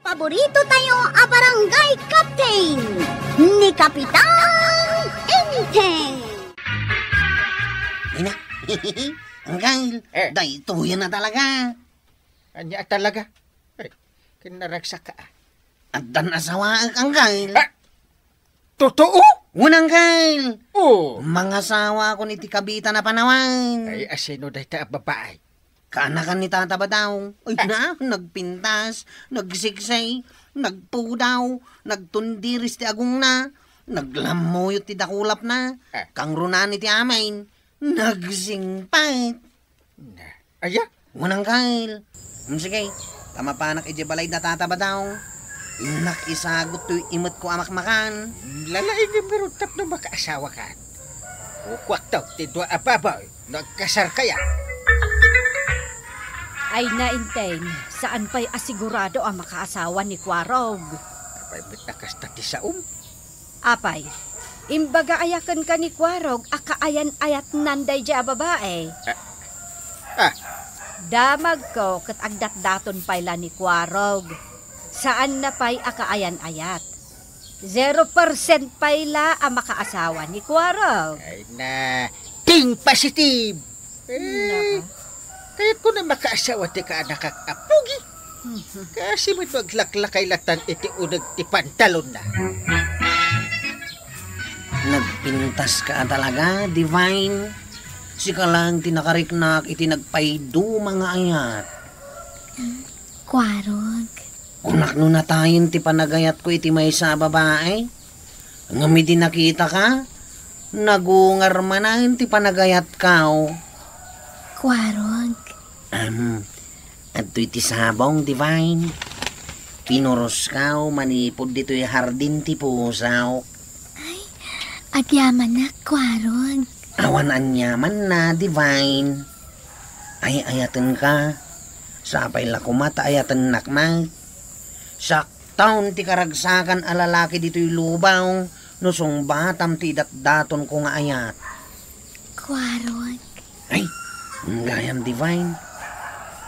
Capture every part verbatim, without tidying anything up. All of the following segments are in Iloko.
Paborito tayo a barangay captain, ni Kapitan Enteng. Ina, Angkal, Eh. daytoy na talaga. Ania talaga? Ay, kinaragsak ka, ah. Addan asawaek, Angkal. Ah, totoo? Wen, Angkal. Oh. Mangasawakon iti kabitan a panawen. Ay, asino dayta a babae? Kaanakan ni Tata Badong. Ay, Ah. na, nagpintas, nagsiksay, nagpudaw, nagtundiris ti agongna, naglammuyot ti dakulapna, Ah. kangrunaan iti amin, nagsingpet. Na, aya? Wen, Angkal. Hmm, sige, ta mapanak idiay balay da Tata Badong. Innak isagut toy imetko a makmakan. Lalaingem ngarud tapno makaasawakan. Kukuakto ti dua a baboy no agkasarkayo. Ay na, Enteng, saan pay a sigurado a makaasawa ni Kuarog. Apay met a kasta ti saom? Apay, imbaga aya kenka ni Kuarog a kaayan-ayatnan daydiay a babae? Ah, ah. Damagko ket agdatdaton pay la ni Kuarog. Saanna pay a kaayan-ayat. Zero percent pay la a makaasawa ni Kuarog. Ay na, think positive. Eh, Naka. Kayatko na makaasawa ti kaanakak a pugi. Kasi met no aglaklakay latan iti uneg ti pantalonna. Nagpintas ka talaga, Divine. Sika lang ti nakariknak iti nagpaiduma nga ayat. Kuarog. Kunak no natayen ti panagayatko iti maysa a babae. Ngem idi nakitaka, nagungar manen ti panagayatko. Kuarog. Am, adtoy ti sabong, Divine. Pinurosko manipud ditoy hardin ti pusok. Ay, agyamanak, Kuarog. Awan aniamanna, Divine. Ay-ayatenka. Sapay la koma ta ayatennak met. Saktaon ti karagsakan a lalaki ditoy lubong no sungbatam ti idatdatonko nga ayat. Kuarog. Ay, gayam, Divine.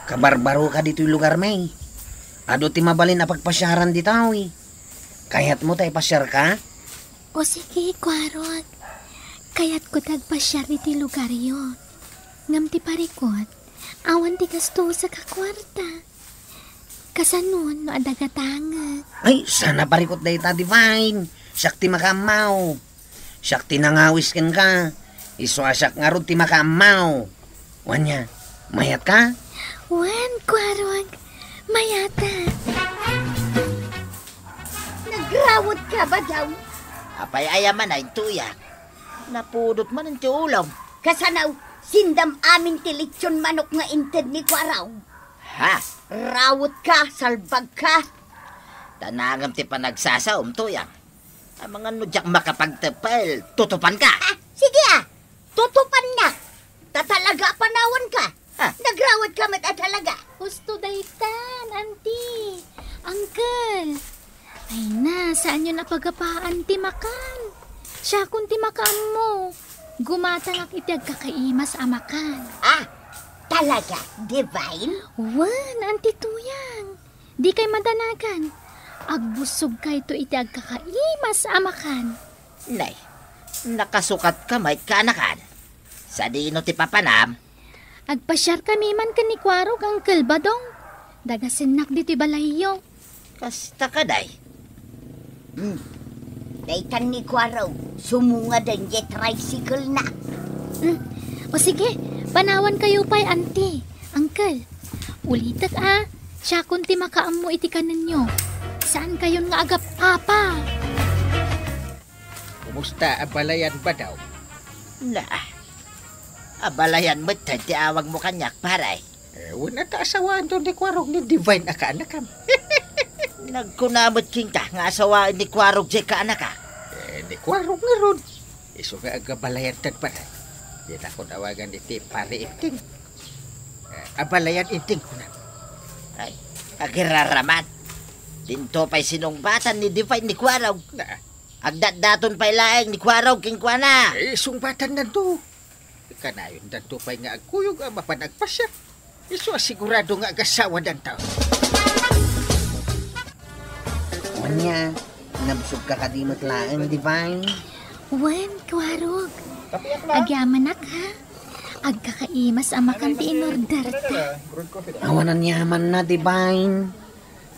Kabarbaroka ditoy lugarmi. Adu ti mabalin a pagpasiaran ditoy. Kayatmo ta ipasiarka? O sige, Kuarog. Kayatko ti agpasiar iti lugaryo. Ngem ti parikut, awan ti gastusak a kuarta. Kasano no adda gatangek? Ay, saan a parikut dayta, Divine. Siak ti makaammo. Siak ti nangawis kenka. Isu a siak ngarud ti makaammo. Wen, mayat ka? Wen, Kuarog. Mayata. Nagrawut ka, Badong? Apay aya man a intoyak? Napudot man ti ulom. Kasano, sindam amin ti litson manok nga inted ni Kuarog? Ha? Rawut ka, salbag ka. Ta nangem ti panagsasaom, Tuyang. Amangan no diak makapagtepel, tutupan ka. Ah, sige, ah. Tutupannak. Ta talaga a panawan ka. Ah. Nagrawat ka met a talaga. Husto daytan, Auntie. Uncle. Ay na, saanyon a pagapaan ti makan. Siakon ti makaammo. Gumatangak iti agkakaimas a makan. Ah, talaga, Divine? Wen, Auntie Tuyang. Dikay madanagan. Agbussogkayto iti agkakaimas a makan. Nay, nakasukatka met kaanakan. Sadino ti papanam? Agpasiarkami man ken ni Kuarog, Uncle Badong. Dagasennak ditoy balayyo. Kasta kadi? Hmm. Daytan ni Kuarog, sumungaden diay tricycle-na. Hmm. O sige, panawankayo pay, Auntie, Uncle. Ulitek a, siakon ti makaammo iti kanenyo. Saankayon nga agap-apa. Kumusta, abalayan, Badong? Na, abalayan met ti awagmo kaniak, pare. Eh, wen, ta asawaanto ni Kuarog ni Divine a kaanakam. Nagkuna met kenka nga asawaen ni Kuarog diay kaanaka. Eh, ni Kuarog ngarud. Isu nga agabalayan tad, pare. Dinakon awagan iti Pare Inting. Eh, abalayan Inting, kuna. Ay, agiraraman. Dinto pay sinungbatan ni Divine ni Kuarog. Na. Agdatdaton pay laeng ni Kuarog kenkuana. Eh, sungbatan nanto. Kanayon danto pay nga agkuyog a mapan agpasiar. Isu a sigurado nga agasawa danto. Ania, nabsogka kadi met laeng, Divine? Wen, Kuarog. Agyamanak, ha? Agkakaimas a makan ti inorderta. Awan aniamanna, Divine.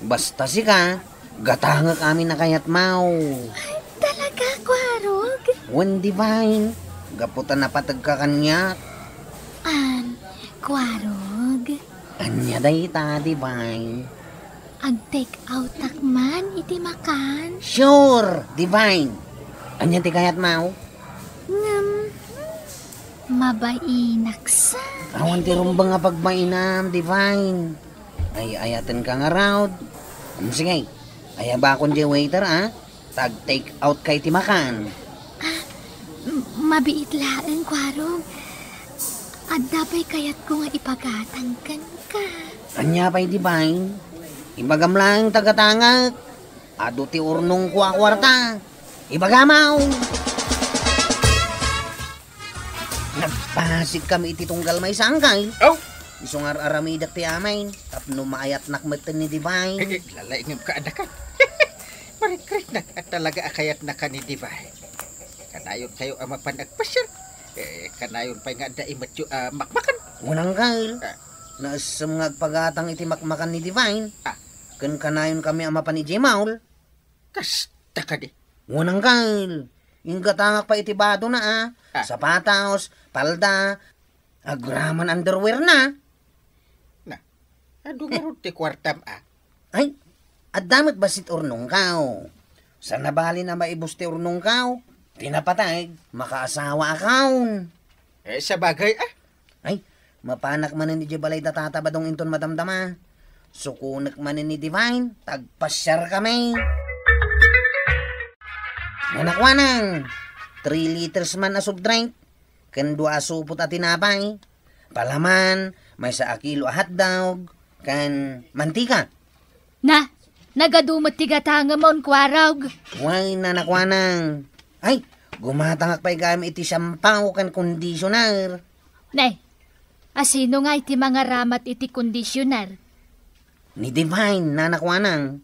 Basta sika, gatangek amin a kayatmo. Ay, talaga, Kuarog? Wen, Divine. Gapu ta napategka kaniak. An, Kuarog? Ania dayta, Divine? Ag-take outak man iti makan? Sure, Divine. Ania ti kayatmo? Ngem, mabainak sa. Awan ti rumbeng a pagbainam, Divine. Ay-ayatenka ngarud. Hmm, sige. Ayabakon diay waiter, a. Tag-take out kay ti makan. Ah, m-, mabiit laeng, Kuarog. Adda pay kayatko nga ipagatang kenka. Ania pay, Divine? Ibagam laeng ta gatangek. Adu ti urnongko a kuarta. Ibagam! Nagpasigkami iti tunggal maysa, angkel. Aw! Isu nga ar-aramidek ti amin, tapno maayatnak metten ni Divine. Eh, eh, lalaingem ka, adakan. Marikriknak a talaga a kayatnaka ni Divine. Kanayon kayo a mapan agpasyar. Eh, kanayon pay nga adda imetyo a makmakan. Wen, angkel. Ah. Naessem nga agpagatang iti makmakan ni Divine. Ah. Ken kanayon kami a mapan idiay mall. Kasta kadi? Wen, angkel. Inggatangak pay iti badona, a. Ah. Sapatos, palda, agraman underwear na. Na, adu ngarud ti kuartam, a? Ay, adda met bassit urnongko. Saan a bali a maibus ti urnongko. Ti napateg, makaasawaakon. Eh, sabagay, a. Ay, mapanak manen idiay balay da Tata Badong inton madamdama. Sukonek manen ni Divine, tagpasyarkami. Nanakuanang, three liters man a soft drink, ken dua a supot a tinapay, palaman, maysa a kilo a hotdog, ken mantika. Na, nagadu met ti gatangem, Kuarog. Wen, nanakuanang. Ay, gumatangak pay gayam iti shampoo ken conditioner. Ne, asino nga iti mangaramat iti conditioner? Ni Divine, nanakuanang.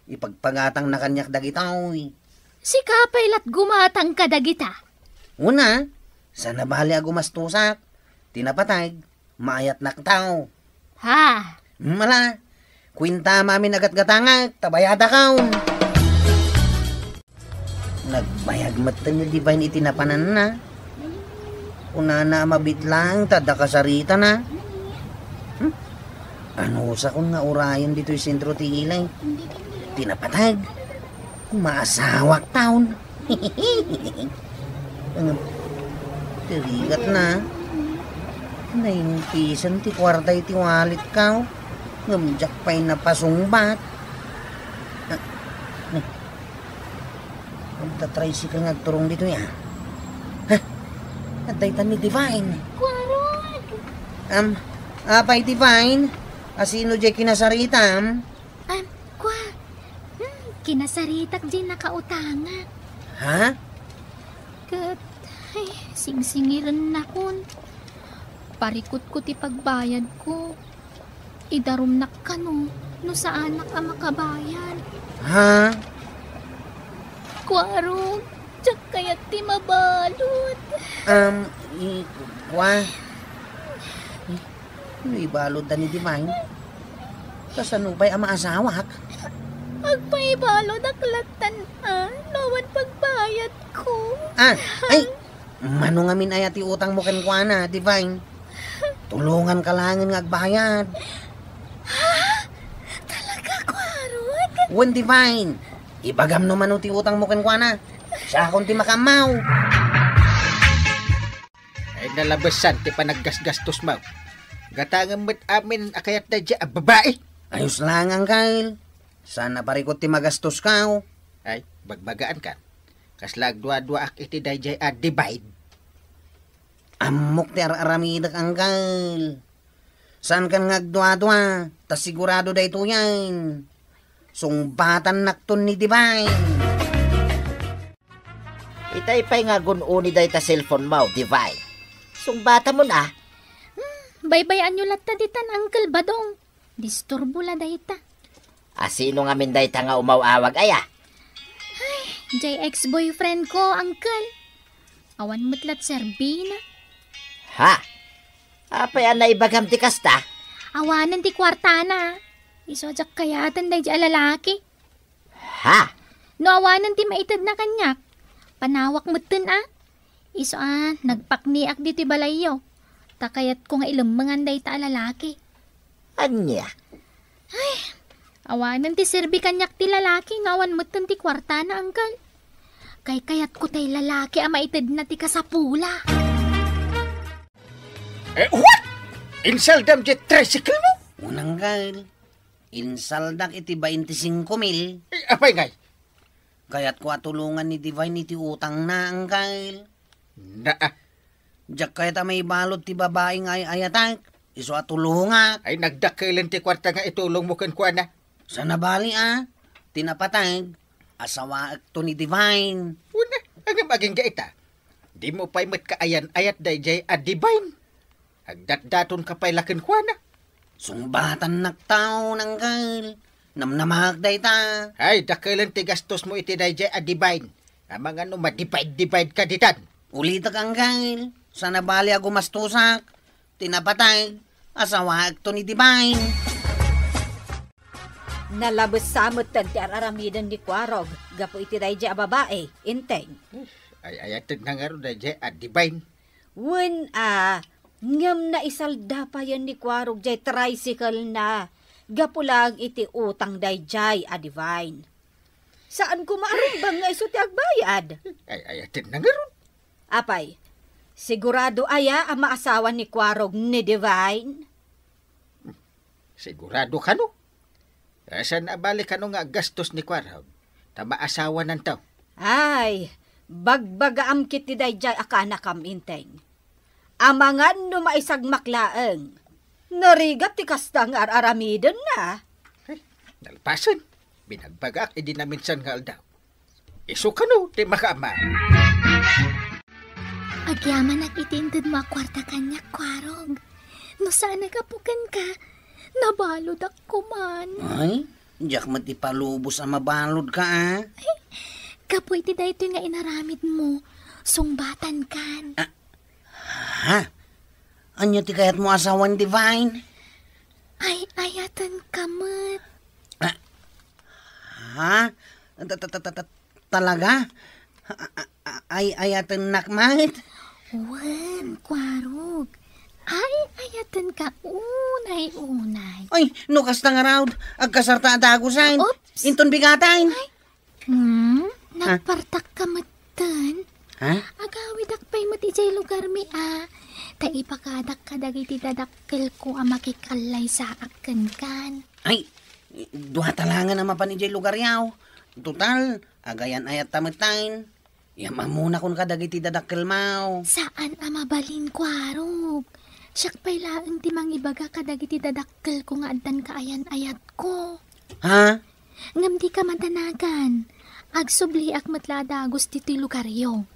Ipagpagatangna kaniak dagitoy. Sika pay lat gumatang kadagita. Wen a, saan a bali a gumastosak. Ti napateg, maayatnak tao. Ha? Mala, kuenta amin a gatgatangak, ta bayadakon. Nagbayag metten ni Divine iti napananna. Kunana a mabiit laeng ta adda kasaritana. Hmm? Anusakon nga urayen ditoy sentro ti ilay. Ti napateg. Maasawak taon. Ngem, ti rigatna. Nainpisen ti kuarta iti walletko. Ngem diak pay napasungbat. Ah, hmm. Adda tricycle nga agturong ditoy, a. Ha? Adda itan ni Divine. Kuarog! Am, apay, Divine? Asino diay kinasaritam? Am, kua, hmm, kinasaritak diay nakautangak. Ha? Ket, ay, singsingirennakon. Parikutko ti pagbayadko. Idarumnak kano no saanak a makabayad. Ha? Kuarog, diak kayat ti mabalud. Um, i-, kua? I-, no ibalud da ni Divine? Kasano pay a maasawak? Agpaibaludak lattan, a, no awan pagbayadko. Ah, ay, Mano ngamin aya ti utangmo kenkuana, Divine? Tulonganka laengen nga agbayad. Ha? Talaga, Kuarog? Wen, Divine. Ibagam no mano ti utangmo kenkuana. Siakon ti makaammo. Ay, nalabesan ti panaggasgastosmo. Gatangem met amin a kayat daydiay a babai. Ayos laeng, Angkel. Saan a parikut ti magastosko. Ay, bagbagaankan. Kasla agduaduaak iti daydiay a divide. Ammok ti ar-aramidek, Angkel. Saankan nga agduadua, ta sigurado daytoyen. Sungbatannakton ni Divine. Itay pay nga agun-oni dayta cellphone mo, Divine. Sungbatamon, a. Hmm, baybay-anyo latta ditan, Uncle Badong. Disturbo la dayta. A sino ngamin dayta nga umaw-awag aya? Ay, jay ex-boyfriend ko, uncle. Awan met la't serbina. Ha? Apay a naibagam ti kasta? Awanen ti kuartana. Isu a diak kayaten daydi a lalaki. Ha? No awanen ti maitedna kaniak, panawak metten a. Isu a nagpakniak ditoy balayyo. Ta kayatko nga ilemmengan dayta a lalaki. Ania? Ay, awanen ti serbi kaniak ti lalaki nga awan metten ti kuartana, uncle. Kaykayatko tay lalaki a maitedna ti kasapula. Eh, what? Insaldam diay tricycle mo? Unang, uncle. Insaldak iti bainti singko mil. Eh, apay ngay? Kayatko a tulongan ni Divine iti utangna, uncle. Na, ah. Diak kayat a maibalud ti babai nga ay-ayatak. Isu a tulongak. Ay, nagdakkelen ti kuarta nga itulongmo kenkuana. Saan a bali a, ti napateg, asawaekto ni Divine. Una, ngem agingga ita. Dimo pay met kaayan-ayat daydiay a Divine. Agdatdatonka pay la kenkuana. Sungbatannakto, uncle. Namnamaak dayta. Ay, dakkelen ti gastosmo iti daydiay a Divine. Amangan no ma-divide-divideka ditan. Ulitek, uncle. Saan a bali a gumastosak. Ti napateg, asawaekto ni Divine. Nalabessa metten ti ar-aramiden ni Kuarog gapu iti daydiay a babai, Enteng. Ay-ayatedna ngarud daydiay a Divine. Wen a, ngem naisalda payen ni Kuarog jay tricycle-na gapu laeng iti utang daydiay a Divine. Saan koma a rumbeng nga isu ti agbayad. Ay-ayatedna ngarud. Apay, sigurado aya a maasawa ni Kuarog ni Divine? Sigurado kano? Eh, saan a bali kano nga aggastos ni Kuarog? Ta maasawananto. Ay, bagbagaam ketdi daydiay a kanakam, Enteng. Amangan no maisagmak laeng. Narigat ti kasta nga ar-aramidenna. Ay, nalpasen. Binagbagaak idi naminsan nga aldaw. Isu kano ti makaammo. Agyamanak iti intedmo a kuarta kaniak, Kuarog. No saan a gapu kenka, nabaludak koman. Ay, diak met ipalubos a mabaludka, a. Ay, gapu iti daytoy nga inaramidmo, sungbatankan. Ah, ha? Ania ti kayatmo a sawen, Divine? Ay, ayatenka met. Ah, ha? Ta-, ta-, ta-, ta-, ta-, talaga? A-, a-, a-, ay, ayatennak met? Wen, Kuarog. Ay, ayatenka unay-unay. Ay, no kasta ngarud, agkasarta a dagusen. Oops. Inton bigaten. Ay, Hmm? Ha? Nagpartakka metten? Ha? Agawidak pay met idiay lugarmi a, ta ipakadak kadagiti dadakkelko a makikallaysaak kenkan. Ay, dua ta laengen a mapan idiay lugaryo. Total, agayan-ayatta metten. Iam-ammonakon kadagiti dadakkelmo. Saan a mabalin, Kuarog. Siak pay laeng ti mangibaga kadagiti dadakkelko nga addan kaayan-ayatko. Ha? Ngem dika madanagan. Agsubliak met la a dagus ditoy lugaryo.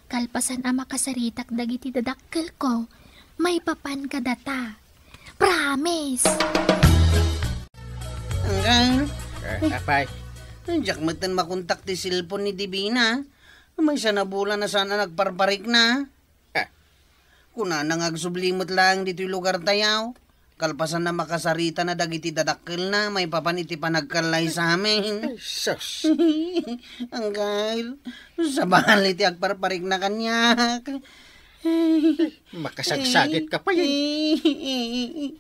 Kalpasan a makasaritak dagiti dadakkelko, maipapan kadata. Promise! Anggang. Eh, apay. Diak metten makontak ti cellphone ni Divine. Maysa a bulan a saan a nagparparikna. Ah. Kunana nga agsubli met laeng ditoy lugartayo. Kalpasan a makasaritana dagiti dadakkelna maipapan iti panagkallaysamin. Ay, sus. Anggayo, sabali ti agparparikna kaniak. Makasagsagit ka pa yan.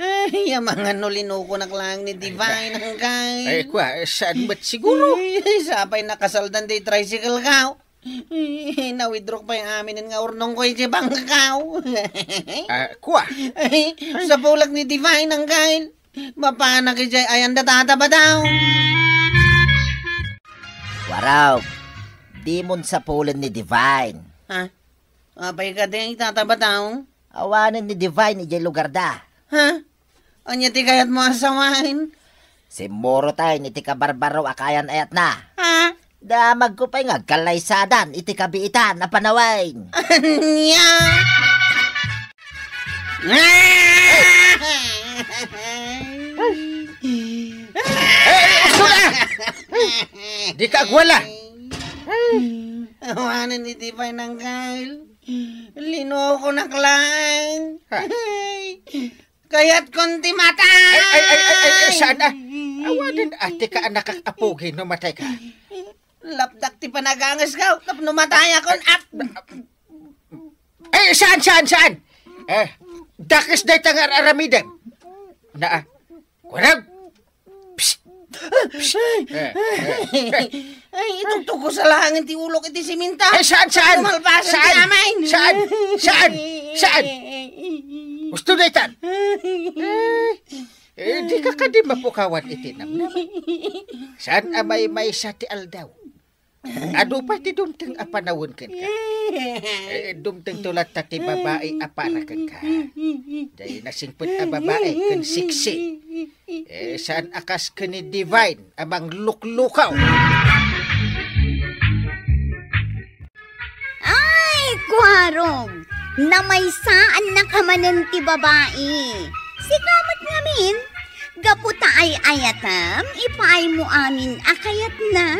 Ay, amangan no linukonak laeng ni Divine, anggayo. Ay, kua, saan met siguro? Ay, sapay nakasaldan ti tricycle ko. Nawidrok pay aminen nga urnongko iti bangko. Ah, kua? Ay, sapulek ni Divine, anggayo. Mapanak idiay ayan da Tata Bataw. Kuarog, dimon sapulen ni Divine. Ha? Apay kadi, Tata Bataw? Awanen ni Divine idiay lugarda. Ha? Ania ti kayatmo a sawen? Simmuroten iti kabarbaro a kaayan-ayatna. Ha? Damagko pay nga agkallaysadan iti kabiitan a panawen. Ania? Dika agwala. Awanen iti pay nanggal. Linokonak laeng. Ha? Kayatkon ti matay! Ay, ay, ay, ay, ay, ay, saan, ah? Awanen, ati ka, anak, apugi, no matay ka. Lapdak ti panaganges ka, tapno matayakon, ap! Eh, saan, saan, saan? Eh, dakes dayta nga ar-aramidem. Na, ah, kunam. Psst! Psst! Eh, eh, eh. Ay, itugtog ko sa langit ti ulok iti siminta. Eh, saan, saan? Malpasan ti Saan? Amain. Saan? Saan? Saan? Gusto na itan. Eh, eh, di ka kadi mapukawan iti namnama. Saan a maymaysa ti aldaw? Adu pay ti dumteng a panawen kenka. Eh, dumteng to latta ti babai a para kenka. Dayta nasingpet a babai ken sexy. Eh, saan a kas ken ni Divine a mangluklukaw. Ay, kuarog! Namaysaannaka manen ti babai. Sika met ngamin, gapu ta ay-ayatam, ipaaymo amin a kayatna.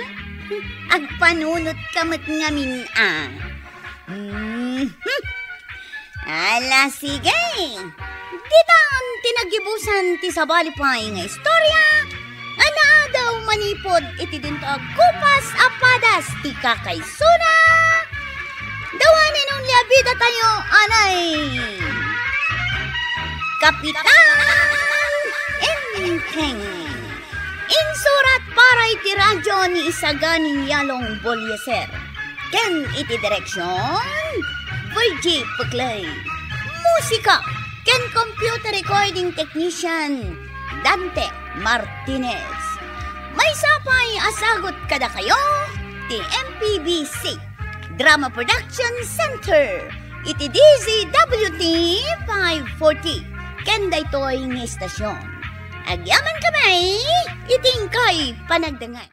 Agpanunotka met ngamin a. Mhm. Ala, sige. Ditan ti nagibusan ti sabali pay nga istorya a naadaw manipud iti dinto a kupas a padas ti kakaisuna. The one and only a bida tayo, anay, Kapitan Enteng. Insurat para iti radyo ni Isagani Yalong Bolieser. Ken iti direksion, Virgie Peclay. Musika ken computer recording technician, Dante Martinez. Maysa pay a sagut kadakayo ti M P B C Drama Production Center iti D Z W T five forty ken daytoy nga istasyon. Agyaman kami iti inkay panagdangan.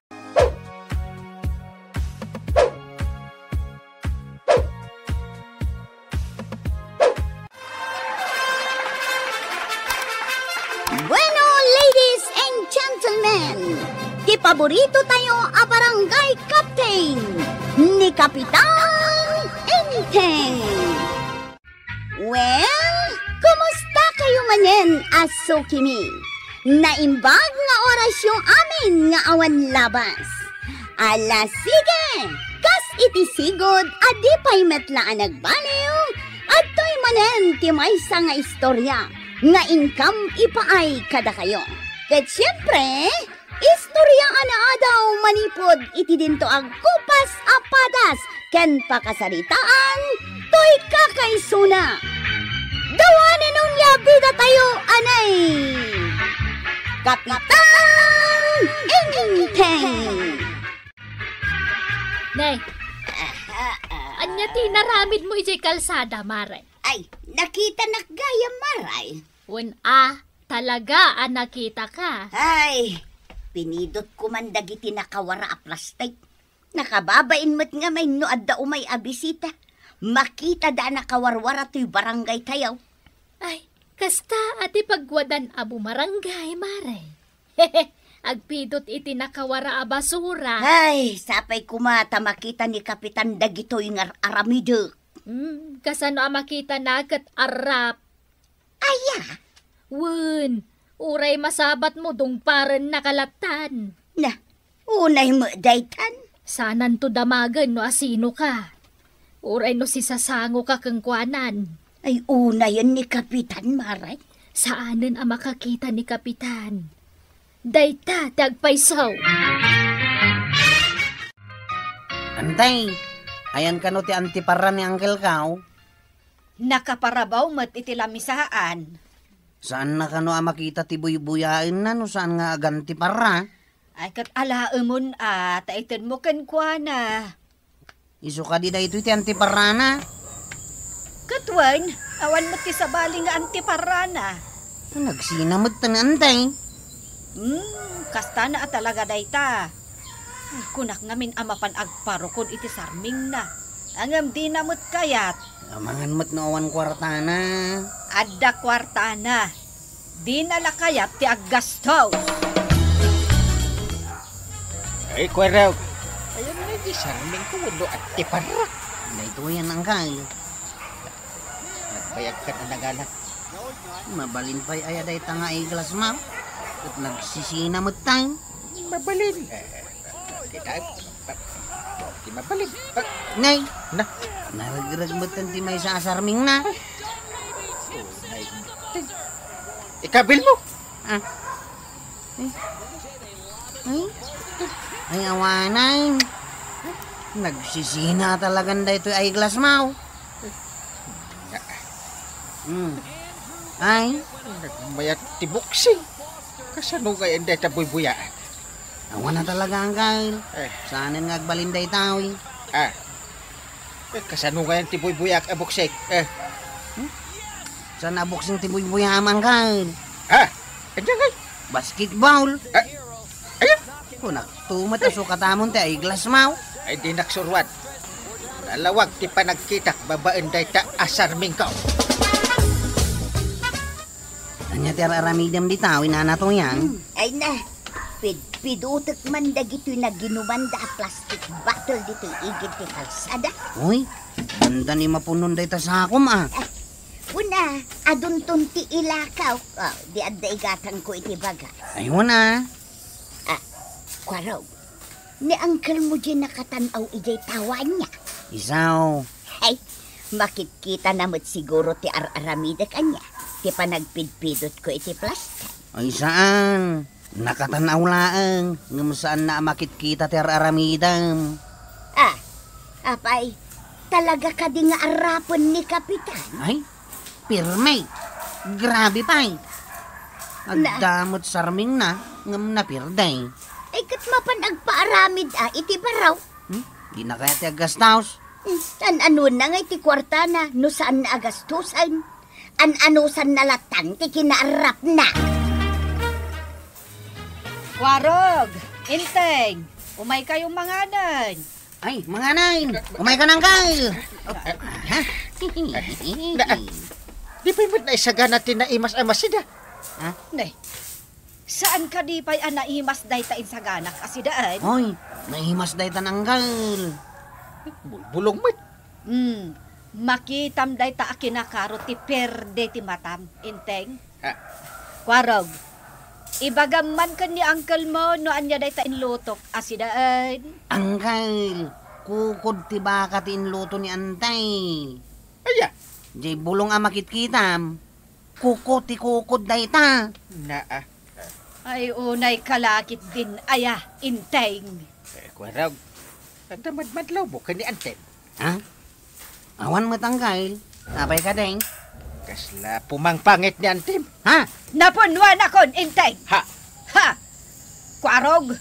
Bueno, ladies and gentlemen, ti paborito tayo a barangay captain, ni Kapitan Enteng. Well, kumusta kayo manen a sukimi? Naimbag nga orasyo amin nga awan labas. Ala, sige! Kas iti sigud a di pay met la a nagbaliw, adtoy manen ti maysa nga istorya nga inkam ipaay kadakayo. Ket siempre, istorya a naadaw manipud iti dinto a kupas a padas ken pakasaritaan toy kakaisuna. The one and only a bida tayo, anay, Kapitan Enteng. Nay, ania ti inaramidmo idiay kalsada, Mare? Ay, nakitanak gayam, Mare. Wen a, talaga a nakitaka. Ay, pinidotko man dagiti nakawara a plastik. Nakababain met ngamin no adda umay a bisita. Makitada a nakawarwara toy barangay tayo. Ay, kasta a ti pagwadan a bumarangay, Mare. Agpidot iti nakawara a basura. Ay, sapay koma ta makita ni Kapitan dagitoy nga aramidek. Hmm, kasano a makitana ket arrap? Aya? Wen, uray masabatmo dungparennaka lattan. Na, unay met daytan. Saananto damagen no asinoka. Uray no sisasangoka kenkuanan. Ay, unayen ni Kapitan, Mare. Saanen a makakita ni Kapitan. Dayta ti agpayso. Antay, ayan kano ti antiparra ni Uncle Kao? Nakaparabaw met iti lamisaan. Saanna kano a makita ti buybuyaenna no saan nga agantiparra? Ay, ket alaemon a, ta itedmo kenkuana. Isu kadi daytoy ti antiparrana? Ket wen, awan met ti sabali nga antiparrana. Nagsina met ten, Antay. Hmm, kastana a talaga dayta. Ay, kunak ngamin a mapan agparukod iti sarmingna. Ngem dina met kayat. Amangan met no awan kuartana. Adda kuartana. Dina la kayat ti aggastos. Ay, Kuwarog. Ayan na di sarming ko, walo at tiparak. Daytoy yan, Angkal. Nagbayag ka na nagala. Mabalin pay aya dayta nga eyeglass mo. Ket nagsisina met tayo. Mabalin. Eh, kita, di mabalin. Ah, Nay, na. Naregreg met ti maysa a sarming na. Oh, nay. Ikabil mo. Ah. Ay. Ay. Ay, awanan. Nagsisina talagan daytoy eyeglass mo. Hmm. Ay. Nagmayat ti boxing. Kasano ngay dayta buybuyaan? Awan na talaga, Angkal. Eh. Saanen nga agbalin daytoy. Ah. Eh, kasano ngay ti buybuyaak a boxing? Eh. Hmm? Saan a boxing ti buybuyaam, Angkal? Ah, anya ngay? Basketball. Ah, aya? Kunak tumet a sukatamon ti eyeglass mo. Ay, di naksuruan. Nalawag ti panagkitak babaen dayta a sarming ko. Ania ti ar-aramidem dita, Nana Toyang? Hmm, ay na, pidpidutek man dagitoy naginumanda a plastic bottle ditoy igid ti kalsada. Uy, banda ni mapunon dayta sakom, ah. Ah, una, adunton ti ilakaw. Oh, di adda igatangko iti baga. Ay, una. Ah, Kuwarog. Ni uncle mo diay nakatan-aw idiay tawa ania? Isaw. Ay, makitkita na met siguro ti ar-aramidek ania, ti panagpidpidotko iti plastic. Ay, saan. Nakatan-aw laeng, ngem saanna a makitkita ti ar-aramidem. Ah, apay, talaga kadi nga arrapen ni Kapitan? Ay, pirme. Grabe pay. Na- Adda met sarmingna, ngem napirdeng. Ay, ket mapan agpaaramid a iti baro. Hmm? Dina kayat ti aggastos? Hmm, an-anonna ngay ti kuartana no saanna a gastusen? An-anosanna lattan ti kinaarrapna? Kuarog, Enteng, umaykayo manganen. Ay, manganen! Umayka, uncle! Ha? Na, di pay met naisagana ti naimas a masida? Ha? Ne, saan kadi pay a naimas dayta insaganak a sidaen? Oy, naimas dayta, uncle. Bulbulong met. Hmm, makitam dayta a kinakaro ti perde ti matam, Enteng. Ha? Kuarog, ibagam man ken ni uncle mo no ania dayta inlutok a sidaen. Uncle, kukod ti baka ti inluto ni Enteng. Aya? Diay bulong a makitkitam, kuko ti kukod dayta. Naa. Ay, unay kalakit din aya, Enteng. Eh, Kuarog, adda madmadlawmo ken ni Enteng. Ha? Awan met, uncle. Apay kadi? Kasla pumangpangit ni Enteng. Ha? Napunnuanakon, Enteng. Ha? Ha? Kuarog,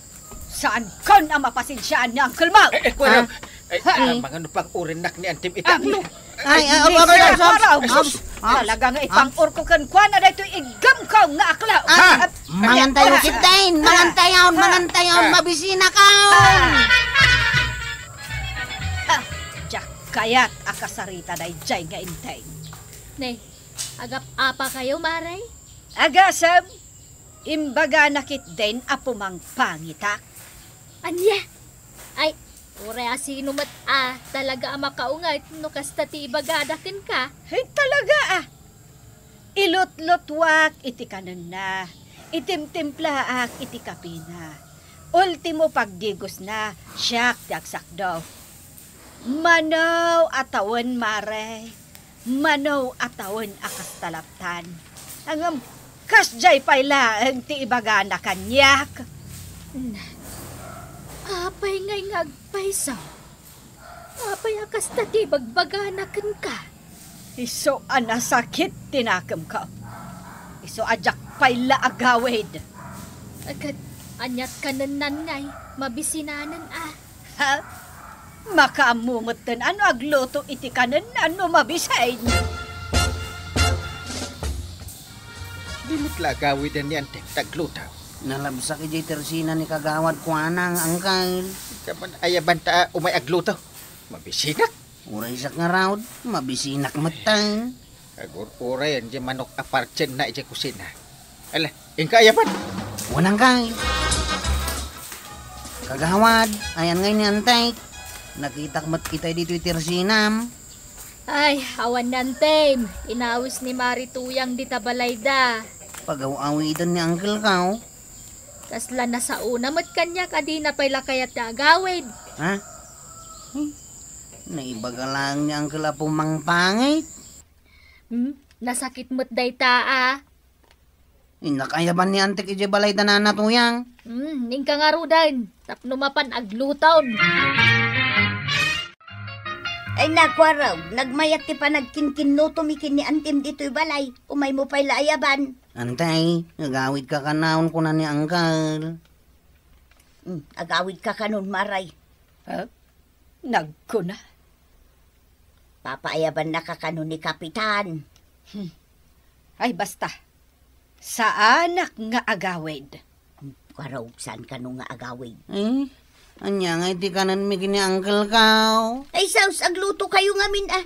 saankon a mapasensiaan ni uncle mo. Eh, eh, Kuarog. Ha? Eh, ha? Ah, mangano pang-urinnak ni Enteng iti aklo? Ay, ah, ah, ah, ah, ah, Kuarog. Ah, ah. Talaga nga ipang-urko kenkuana daytoy iggamko nga aklo. Ah, ah, mangantayon, Enteng. Mangantayon, mangantayon, mabisinakon. Ah. Ah, diak kayat a kasarita daydiay nga Enteng. Ne, agap-apakayo, Mare? Agasem, imbagana ketdin a pumangpangitak. Ania? Ay, uray a sino met a talaga a makaunget no kasta ti ibagada kenka? Ay, talaga a! Ilutlutuak iti kanenna, itimtimplaak iti kapina. Ultimo pagdigosna, siak ti agsakdo. Mano a tawen, Mare, mano a tawen a kasta lattan. Ngem kasdiay pay laeng ti ibagana kaniak. Na, apay ngay nga agpayso? Apay a kasta ti ibagbagana kenka? Isu a nasakit ti nakemko. Isu a diak pay la agawid. Ket aniat kanennan ngay mabisinanen a? Ha? Makaammo metten a no agluto iti kanenna no mabisin. Di met la agawiden ni Enteng ti agluto. Nalabsak idiay tersina ni kagawad kuana nga uncle. Kaman ayabanta a umay agluto. Mabisinak. Uray siak ngarud, mabisinak metten. Agur-urayen diay manok a partenna idiay kusina. Ala, inka ayaban. Wen, uncle. Kagawad, ayan ngay ni Antek. Nakitak met itay ditoy tersinam. Ay, awan ni Antem. Inawis ni Mari Tuyang dita balayda. Pagaw-awiden ni Uncle ko. Kasla nasaona met kaniak a dina pay la kayat ti agawid. Ha? Hmm? Naibaga laeng ni Uncle a pumangpangit. Hmm? Nasakit met dayta a. Innak ayaban ni Antek idiay balay da Nana Tuyang. Hmm, inka ngaruden, tapno mapan aglutom. Ay, naku, Araw, nagmayat ti panagkinkinnutomi ken ni Antim ditoy balay. Umaymo pay la ayaban. Antay, agawidka kanon, kuna ni Uncle. Hmm, agawidka kanon, Maray. Ha? Nagkuna? Papaayabannaka kano ni Kapitan? Hmm. Ay, basta. Saanak nga agawid. Hmm, Kwarog, saan kano nga agawid? Eh, ania nga iti kanenmi ken ni Uncle ko? Ay, sus, agluto kayo ngamin, ah.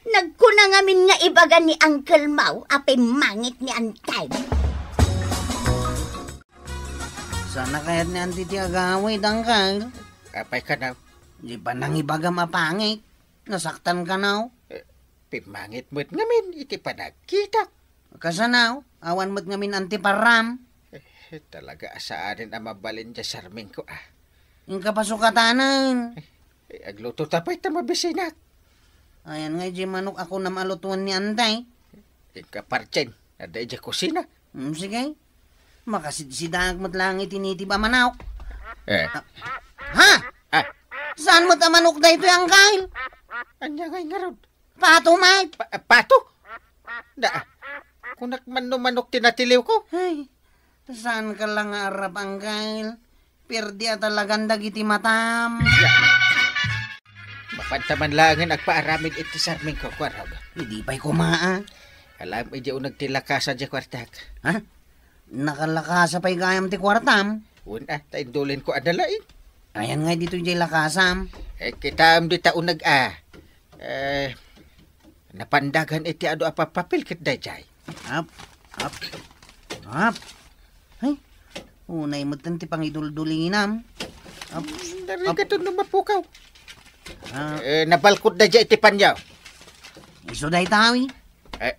Nagkuna ngamin nga ibaga ni Uncle Mau a pimmangit ni Antay. Saan na kayat ni Auntie ti agawid, Uncle? Apay kano? Di ba nangibagam a pangit? Nasaktan kano? Eh, pimmangit met ngamin iti panagkitak. Kasano? Awan met ngamin antiparam. Eh, talaga a saanen a mabalin diay sarmingko, ah. Inka pasukatanen. Eh, agluto ta pay ta mabisinak. Ayan nga idiay manok a kunam a lutoen ni Antay. Inka partsien, adda idiay kusina. Hmm, sige. Makasidsidaak met laeng iti nitib a manok. Eh. Ah, ha? Ah. Saan met a manok daytoy, Uncle? Ania ngay ngarud? Pato met. Pa-, pato? Da, kunak man no manok ti natiliwko. Ay, saanka la nga arap, Uncle. Perdi a talagan dagiti matam. Ya. Mapan ta man laengen agpaaramid iti sarmingko, Kwarog. Idi pay koma, ah. Alam, idiay uneg ti lakasa diay kuartak. Ha? Nakalakasa pay gayam ti kuartam? Wen, ah, ta indulinko a nalaing. Ayan nga ditoy diay lakasam. Eh, kitaem dita uneg, ah. Eh, napandagan iti adu a papapil ket daydiay. Ap, ap, ap. Ay, unay metten ti pangiduldulinam. Ap, ap. Narigat no mapukaw. Ah. Eh, nabalkot daydiay iti panyaw. Isu dayta, wi. Eh,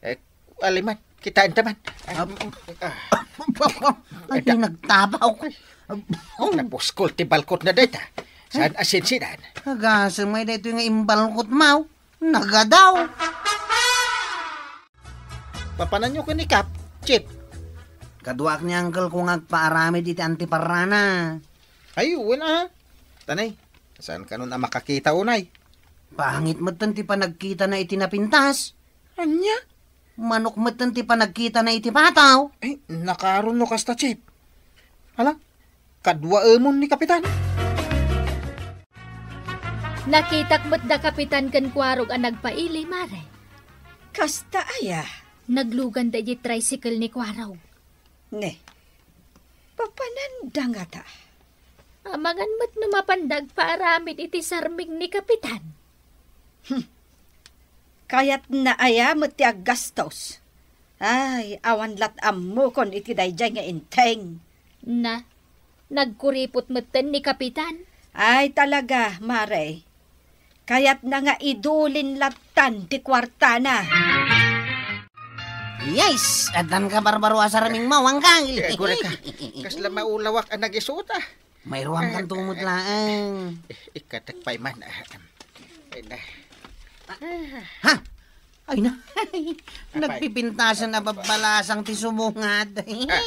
eh, aliman, kitaen ta man. Ap. Ah. Ay, nagtabaw ko. Oh, napuskol ti balkot na dayta. Saan a sinsidan? Agasem ay daytoy nga imbalkot, maw. Nagadaw. Papananyo ken ni Kap, Chief? Kaduak ni uncle ko nga agpaaramid iti antiparana. Ay, wen a. Tanay, saan kanon a makakita unay? Pangit metten ti panagkitana iti napintas. Ania? Manok metten ti panagkitana iti pataw. Ay, nakaron no kasta, Chief. Hala, kaduaemon ni Kapitan. Nakitak met da Kapitan ken Kuarog a nagpaili, Mare. Kasta aya? Nagluganda idiay tricycle ni Kuarog. Ne, papananda ngata? Amangan met no mapanda agpaaramid iti sarming ni Kapitan. Hmm. Kayatna aya met ti aggastos? Ay, awan lat ammokon iti daydiay nga inteng. Na, nagkuripot metten ni Kapitan. Ay, talaga, Mare. Kayatna nga idulin lattan ti kuartana. Yes! Addan ka barbaro a sarming mo, Uncle. Eh, agurayka. Kasla maulawak a nagisuot, ah. Mairuam kan tumot laeng. Eh, ikatek pay man, ah. Ay na. Ha? Ay na. Apay. Nagpipintasan a babbalasang ti sumungad. Ah,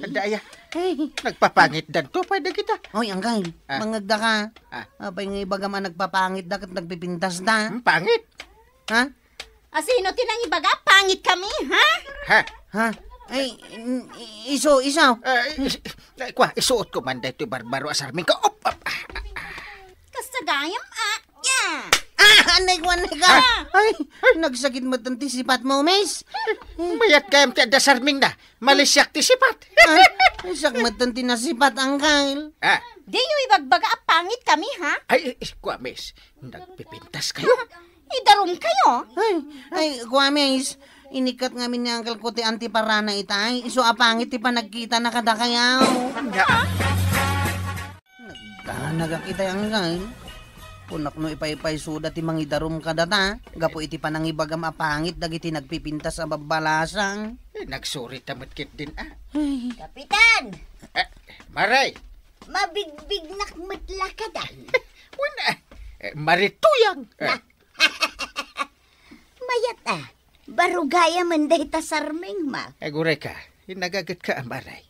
adda aya. Ay. Nagpapangitdan to, pwede kita. Oy, Uncle, ah, mangngegda ka. Ah. Apay nga ibagam a nagpapangitda ket nagpipintasda? Hmm, pangit. Ha? Asino ti nangibaga? Pangit kami, ha? Ha? Ha? Ay, n-, i-, isu, isu. Ah, is-, ay, kwa, isuot ko man daytoy barbaro a sarming ko. Op, op, ah, ah, ah. Kasta gayam, ah, ya. Ah, anay ko, anay ka. Ah. Ay, ay, nagsakit metten ti sipat mo, miss. Mayat gayam ti adda sarming na. Malisiak ti sipat. Ah, siak metten ti nasipat, Uncle. Ah. Diyo ibagbaga a pangit kami, ha? Ay, eh, eh, kwa, miss. Nagpipintas kayo? Idarum kayo? Ay, ay, kwa, miss. Inikkat ngamin ni Uncle ko ti antiparana itay. Isu a pangit ti panagkitana kadakayo. Nya. Tanagak itay, Anggal. Kunak no ipaypaysoda ti mangidarum kadata, gapu iti panangibagam a pangit dagiti nagpipintas a babbalasang. Eh, nagsurita met ketdin, a. Ay. Kapitan! Eh, Maray! Mabigbignak met la kada. Wen, eh, Marituyang! Eh. Mayat, a. Baro gayam dayta sarmingmo. Aguray ka, inagagetka a Maray.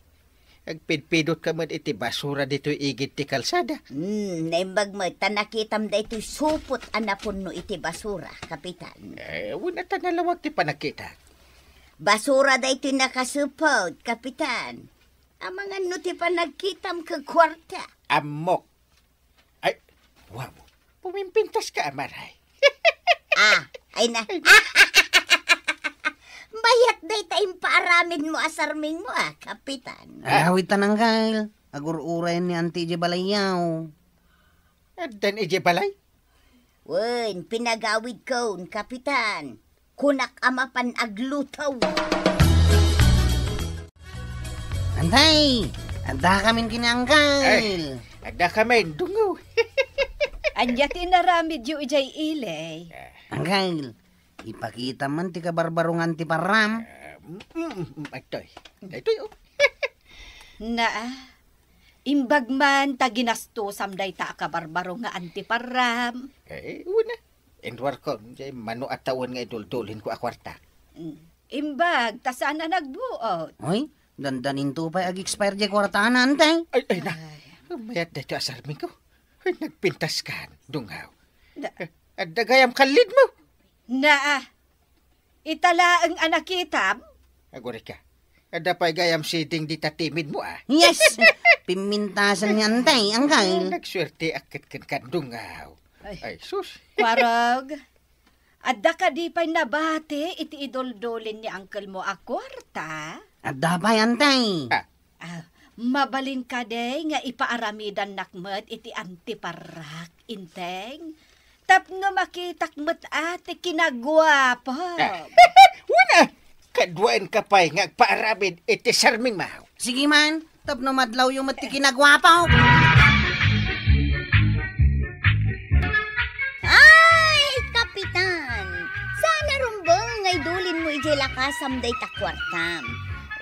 Agpidpidotka met iti basura ditoy igid ti kalsada. Hmm, naimbag met ta nakitam daytoy supot a napunno iti basura, Kapitan. Eh, wen, a ta nalawag ti panagkitak. Basura daytoy nakasupot, Kapitan. Amangan no ti panagkitam ket kuarta. Ammok. Ay, wow. Pumimpintaska a Maray. Ah, ay na. Mayat dayta impaaramidmo a sarmingmo, a, Kapitan. Ah. Ay, awitan, Anggal. Agur-urayen ni Auntie idiay balayyo. Addan idiay balay? Wen, pinagawidkon, Kapitan. Kunak a mapan agluto. Antay, addakamin ken ni Anggal. Ay, addakamin, Dungaw. Ania ti inaramidyo idiay ili? Anggal, ipakitam man ti kabarbarungan ti parram. Ah, mm, mm, mm, adtoy. Daytoy, o. Naa, imbag man ta ginastosam dayta a kabarbarungan ti parram. Eh, wen a. Inruarkon, diay mano a tawen nga iduldulinko a kuarta. Mm. Imbag, ta saan a nagbuot. Oy, dandaninto pay ag-expire diay kuartana, Antay. Ay, ay na. Ay. Mayat daytoy a sarmingko. Ay, nagpintaskan, Dungaw. Da- Eh, adda gayam kallidmo. Naa, ita laeng a nakitam? Aguray ka. Adda pay gayam siding dita timidmo, a. Yes! Pimmintasan ni Antay, Anggal. Nagsuerteak ket kenka, Dungaw. Ay. Ay, sus. Kuarog, adda kadi pay nabati iti iduldulin ni angkelmo a kuarta? Adda pay, Antay. Ah. Ah, mabalin kadi nga ipaaramidannak met iti antiparrak, Inteng? Tapno makitak met a ti kinaguapo. Ah, wen a, kaduaenka pay nga agpaaramid iti sarmingmo. Sige man, tapno madlawyo met ti kinaguapo. Ay, Kapitan! Saan a rumbeng nga idulinmo idiay lakasam dayta kuartam.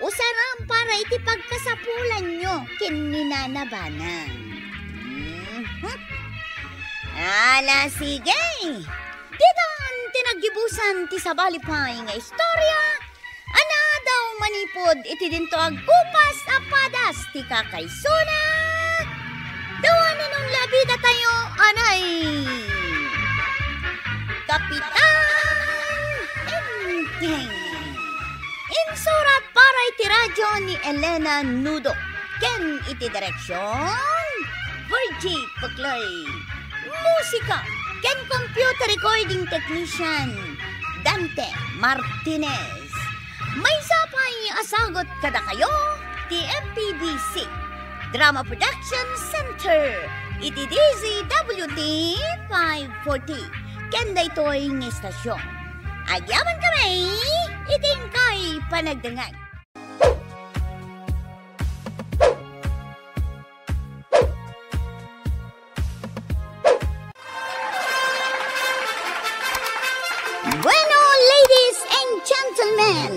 Usaram para iti pagkasapulanyo ken ni Nana Banang. Mhm. Ala, sige. Ditan ti naggibusan ti sabali pay nga istorya a naadaw manipud iti dinto a gupas a padas ti kakaisuna. Dawanen unla a bidatayo, anay! Kapitan Enteng. Insurat para iti radyo ni Elena Nudo ken iti direksion, Virgie Peclay. Musika ken computer recording technician, Dante Martinez. Maysa pay a sagut kadakayo ti M P B C Drama Production Center iti D Z W T five forty ken daytoy nga istasyon. Agyamankami iti inkay panagdengngeg. Bueno, ladies and gentlemen,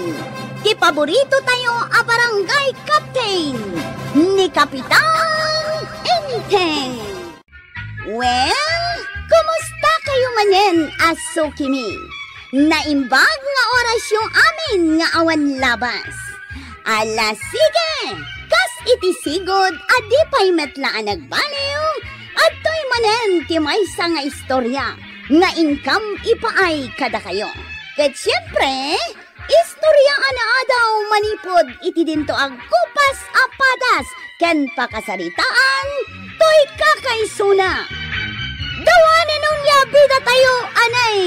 ti paborito tayo a barangay captain, ni Kapitan Enteng. Well, kumusta kayo manen a sukimi? Naimbag nga orasyo amin nga awan labas. Ala, sige! Kas iti sigud a di pay met la a nagbaliw, adtoy manen ti maysa nga istorya nga inkam ipaay kadakayo. Ket siempre, istorya a naadaw manipud iti dinto a gupas a padas ken pakasaritaan toy kakaisuna. Dawanen unla a bidatayo, anay!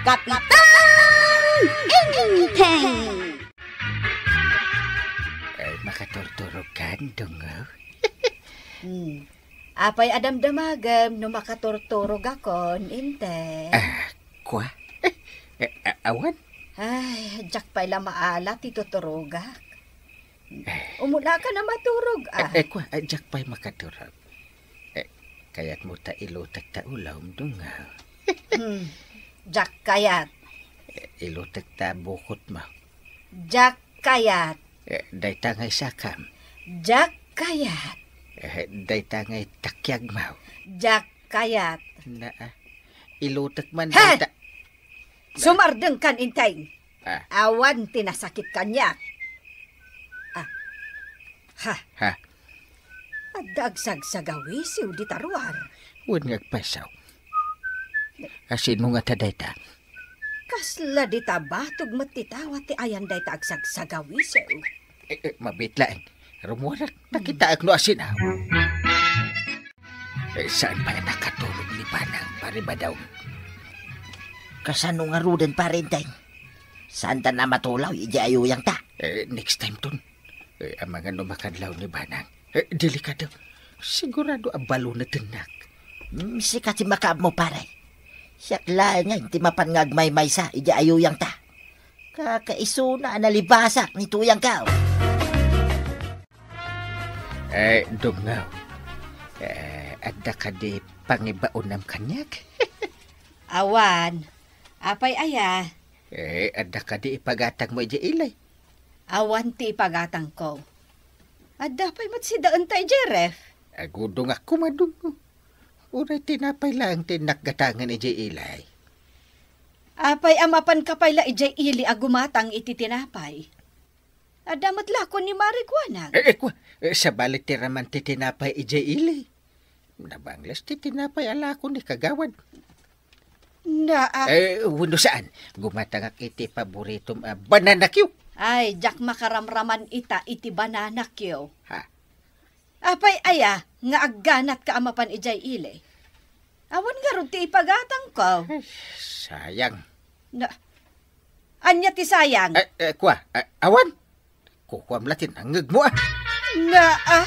Kapitan Enteng! Ay, makaturturog ka, Dungaw? Hmm. Apay a damdamagem no makaturturogakon, Inte? Ah, kua? Eh, a-, awan? Ay, diak pay la maala ti tuturogak. Eh. Umuna ka na maturog, ah. Eh, eh, kua, eh, diak pay makaturog. Kayatmo ta ilutek ta ulom, Dunggaw? Hmm. Diak kayat. Eh, ilutek ta bukotmo. Diak kayat. Eh, dayta ngay sakam. Diak kayat. Eh, dayta ngay takiagmo. Diak kayat. Naa, ilutek man. He! Dayta. Sumardengkan, Enteng. Ah. Awan ti nasakit kaniak. Ah. Ha. Ha. Adda agsagsagawisiw dita ruar. Wen nga agpayso. Asino ngata dayta? Kasla dita batog met ti tawa ti ayan dayta agsagsagawisiw. Eh, eh, mabiit laeng. Rumuarak, nakitaek no asino. Eh, saan pay a nakaturog ni Banang, Pare Badong? Kasano ngaruden, Pare Enteng? Saanta a matulaw idiay ayuyangta? Eh, next time ton. Eh, amangan no makadlaw ni Banang. Eh, delikado. Sigurado a balo natennak. Hmm, sika ti makaammo, pare. Siak laeng ngay ti mapan nga agmaymaysa idiay ayuyangta. Kakaisuna a nalibasak ni tuyangko. Eh, Dunggaw. Eh, adda kadi pangibaonam kaniak? Awan. Apay aya? Eh, adda kadi ipagatangmo idiay ili? Awan ti ipagatangko. Adda pay met sida enta idiay ref? Agudongak koma, Dunggaw. Uray tinapay laeng ti innak gatangen idiay ili. Apay a mapanka pay la idiay ili a gumatang iti tinapay? Adda met lakon ni Mari kuanak. Eh, eh, kua, eh, sabali ti raman ti tinapay idiay ili. Nabangles ti tinapay a lakon ni kagawad. Naa. Eh, wenno saan, gumatangak iti paboritom a banana cue. Ay, diak makaramraman ita iti banana cue. Ha? Apay aya nga agganatka a mapan idiay ili? Awan ngarud ti ipagatangko. Ay, sayang. Na, ania ti sayang? Eh, eh, kua, eh, awan. Kukuam la ti nangngegmo, ah. Naa.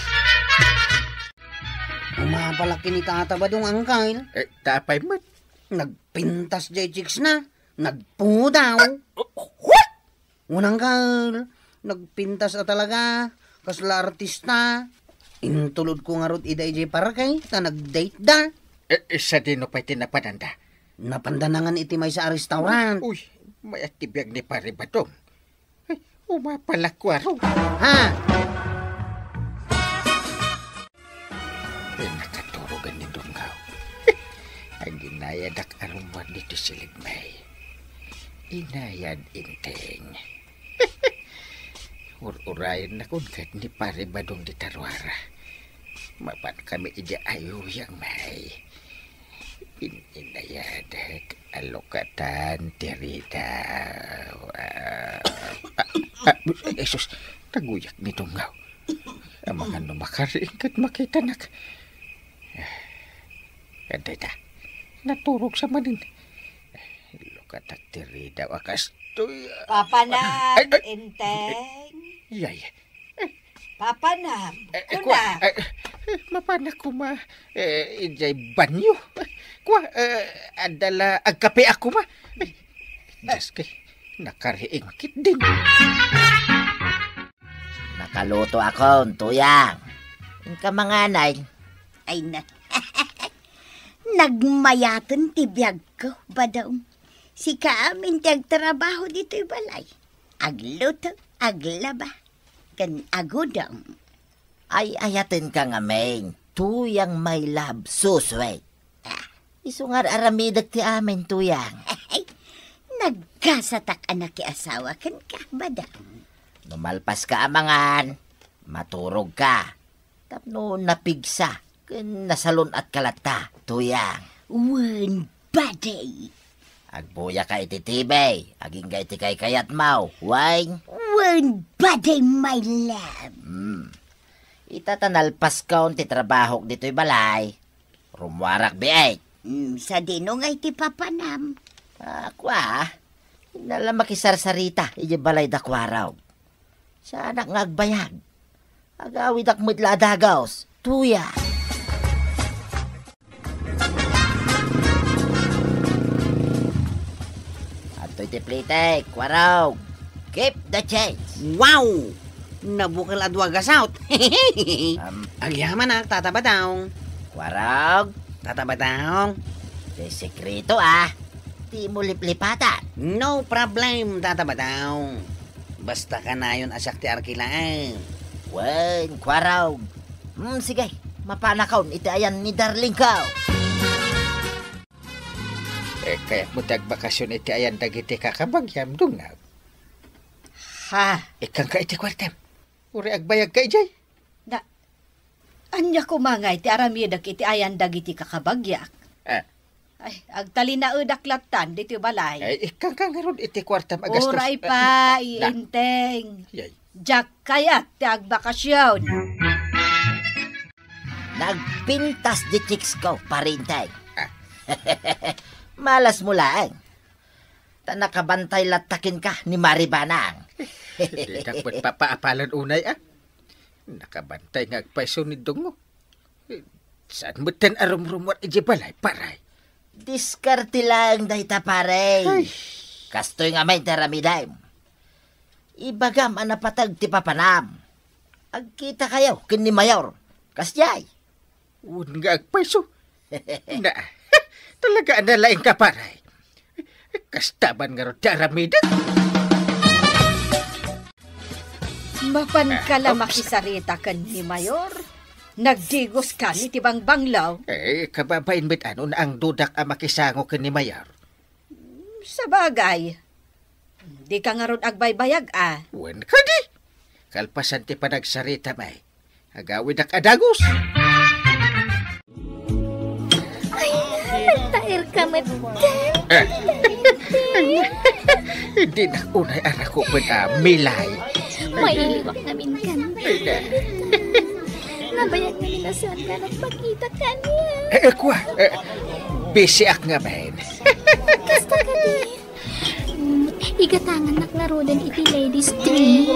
Umapalak ken ni Tata Badong, Angkel. Eh, ta apay met? Nagpintas jay chicks na. Nagpudaw. Ah, what? Unang gal, nagpintas a talaga, kasla artista. Intulodko ngarud ida idiay parke, ta nag-date da. Eh, eh, sadino pay ti napananda? Napanda nangan iti maysa a restaurant. Uy, mayat ti biag ni Pare Badong. Ay, umapalak, Kuaro. Ha? Pinakaturogan ni Dunggaw. Aginayadak a rummuar ditoy silidmi. Inayad, Enteng. Ur-urayennakon ket ni Pare Badong dita ruar. Mapan kami idiay ayuyang, may. In-inayadek a lukatan ti ridaw. Ah, ah, ah, Jesus, naguyak ni Dunggaw. Amangan no makariing ket makitanak. Adda ita, naturog sa manen. Lukatak ti ridaw a kastoy. Papanam, ay, ay, Enteng. Yay. Papanam, eh, eh, kuna. Kua, eh, eh, mapanak koma, eh, idiay banyo. Kua, eh, adda la agkapeak koma. Ay, Diyos kay, nakariing ketdin. Nakalutoakon, Tuyang. Inka manganay. Ay na. Nagmayaten ti biagko, Badong. Sika amin ti agtrabaho ditoy balay. Agluto, aglaba, ken agudom. Ay-ayatenka ngamin, Tuyang, my love, so sweet. Ah, isu nga ar-aramidek ti amin, Tuyang. Nagkasatak a nakiasawa kenka, Badong. No malpaska a mangan, maturogka. Tapno napigsa ken nasalun-atka latta, Tuyang. Wen, Badong. Agbuyaka iti T V, agingga iti kaykayatmo, wen? Wen, Badong, my love. Hmm. Ita ta nalpaskon ti trabahok ditoy balay. Rummuarak biit. Hmm, sadino ngay ti papanam? Ah, kua, inna la makisarsarita idiay balay da Kuarog. Saanak nga agbayag. Agawidak met la a dagus, Tuyang. Adtoy ti plitek, Kuarog. Keep the change. Wow! Nabukel a dua gasut. Am. Agyamanak, Tata Badong. Warog, Tata Badong. Ti sekreto, ah. Dimo liplipatan. No problem, Tata Badong. Basta kanayon a siak ti arkilaeng. Wen, Kuarog. Hmm, sige, mapanakon iti ayan ni darling ko. Eh, kayatmo ti agbakasyon iti ayan dagiti kakabagiam, Dungag? Ha? Ikkanka iti kuartem. Uray agbayagka idiay. Na, ania koma ngay ti aramidek iti ayan dagiti kakabagiak? Ah. Ay, agtalinaedak lattan ditoy balay. Ay, ikkanka ngarud iti kuartam agastos. Uray pa, ah, na, iinteng. Yay. Diak kayat ti agbakasyon. Nagpintas ti chicks ko, Pare Inteng. Ah. Malas mo laeng. Ta nakabantay latta kenka ni Mari Banang. Dinak met papaapalan unay, ah. Nakabantay nga agpayso ni Dungo. Eh, saan metten a rumrumuar idiay balay, pare? Diskarte laeng dayta, pare. Ay. Kastoy ngamin ti aramidem. Ibagam a napateg ti papanam. Agkitakayo ken ni Mayor. Kasdiay. Wen nga agpayso. Na, talaga a nalaingka, pare. Kasta man ngarud ti aramidek. Mapanka la makisarita ken ni Mayor? Nagdigoskami ti bangbanglo. Eh, kababain met ano, naangdudak a makisango ken ni Mayor. Sabagay, dika ngarud agbaybayag, a. Wen kadi, kalpasan ti panagsaritam, ay, agawidak a dagus. Ay, nagtaerka met. Eh, dinak unay a rakupen a milay. Mailiwak ngamin kan. Nabayag ngamin a saanka nagpakita kaniak. Eh, eh, kua, eh, busy ak ngamin. Kasta kadi. Mm, igatangannak ngaruden iti ladies drink.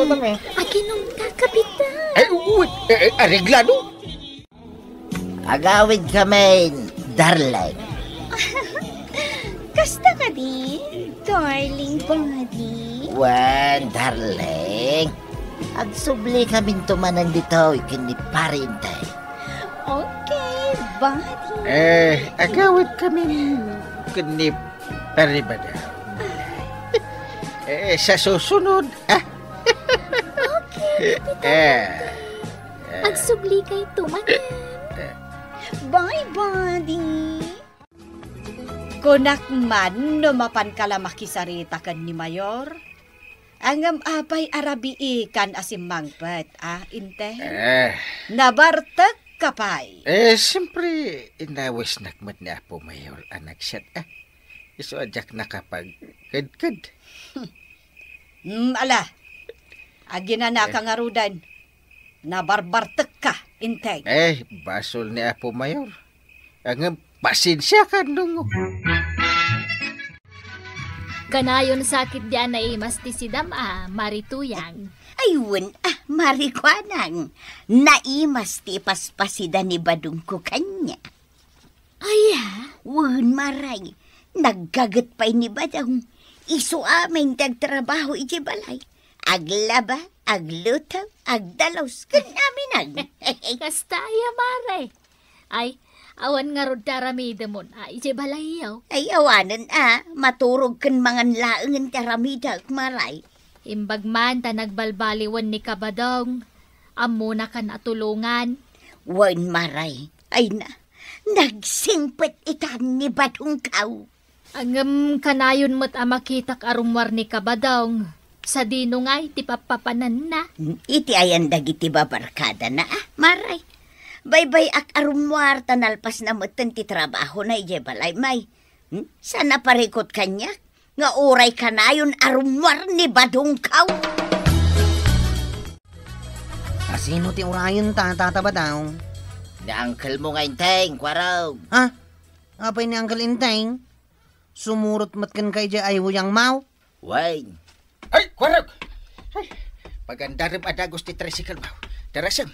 Aginumka, kapitan. Ay, uy, eh, eh, areglado. Agawidkamin, darling. Kasta kadi, darling body? Wen, darling. Agsublikaminto manen ditoy ken ni Pare Inteng. Okay, body. Eh, agawidkamin ken ni Pare Badong. Eh, sa susunod, ah. Okay, Kapitan. Eh, eh. Agsublikayto manen. Eh. Bye, body. Kunak man no mapanka la makisarita ken ni Mayor. Ngem apay a rabiikan a simmangpet, a, Inteng? Eh. Nabartekka pay. Eh, siempre, inawisnak met ni Apo Mayor a nagsiat, a. Isu a diak nakapagkedked. Hmm, ala. Aginanaka ngaruden. Nabarbartekka, Inteng. Eh, basol ni Apo Mayor. Ngem pasensiakan, Dungo. Kanayon sa ketdi a naimas ti sidam a, Mari Tuyang. Ay, wen, a, Mari Kuanang. Naimas ti ipaspasida ni Badongko kaniak. Aya? Wen, Mari. Naggaget pay ni Badong. Isu amin ti agtrabaho idiay balay. Aglaba, agluto, agdalus, ken amin. Kasta aya, Mari. Ay, awan ngarud ti aramidemon a idiay balayyo? Ay, awanen a, maturog ken mangan laengen ti aramidek, Mari. Imbag man ta nagbalbaliwen ni Kabadong, ammonakan a tulongan. Wen, Mari. Ay na, nagsingpet itan ni Badongko. Ngem kanayon met a makitak a rummuar ni Kabadong. Sadino ngay ti pappapananna? Iti ayan dagiti babarkadana, a, Mari. Baybay-ak a rummuar ta nalpasna metten ti trabahona idiay balay, Mari. Hmm? Saan a parikut kaniak nga uray kanayon a rummuar ni Badongko. A, sino ti urayenta, Tata Badong? Ni uncle mo nga Inteng, Kuarog. Ha? Apay ni Uncle Inteng? Sumurot met kenka idiay ay huyang maw? Wen. Ay, Kuarog! Ay, pagandarem a dagus ti tricycle maw. Darasem.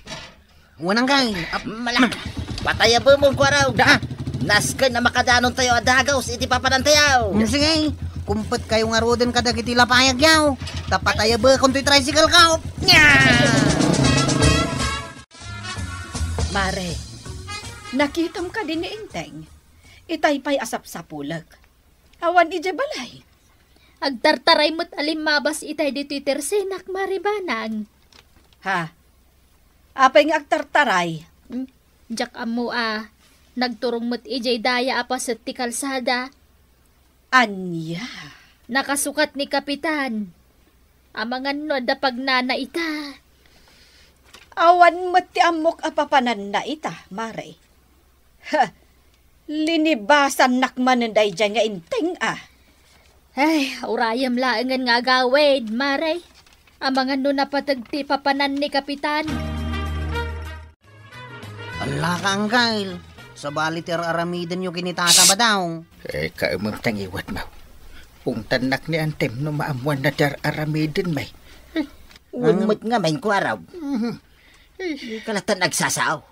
Wen, uncle. Ap-, mala. Patayabemon, Kuarog. Da. Nasken a makadanontayo a dagus iti papanantayo. Mm, sige. Kumpetkayo ngaruden kadagiti lapayagyo. Ta patayabekon toy tricycle ko. Nya! Mari, Nakitam kadi ni Enteng? Itay pay a sapsapulek. Awan idiay balay. Agtartaray met a limmabas itay ditoy tersenak, Mare Banang. Ha? Apay nga agtartaray? Hmm, diak ammo a nagturong met idiay daya a paset ti kalsada. Ania? Nakasukat ni Kapitan. Amangan no adda pagnana ita. Awan met ti ammok a papananna ita, Mare. Ha, linibasannak manen daydiay nga Enteng a. Ay, urayem laengen nga agawid, Mare. Amangan no napateg ti papanan ni Kapitan. Ala ka, Angkel. Sabali ti ar-aramidenyo ken ni Tata Badong. Eh, kaemem ta ngiwat, Maw. Ungtannak ni Antem no maammuanna ti ar-aramiden, may. Wen met ngamin, Kuarog. Mhm. Di ka latan agsasao.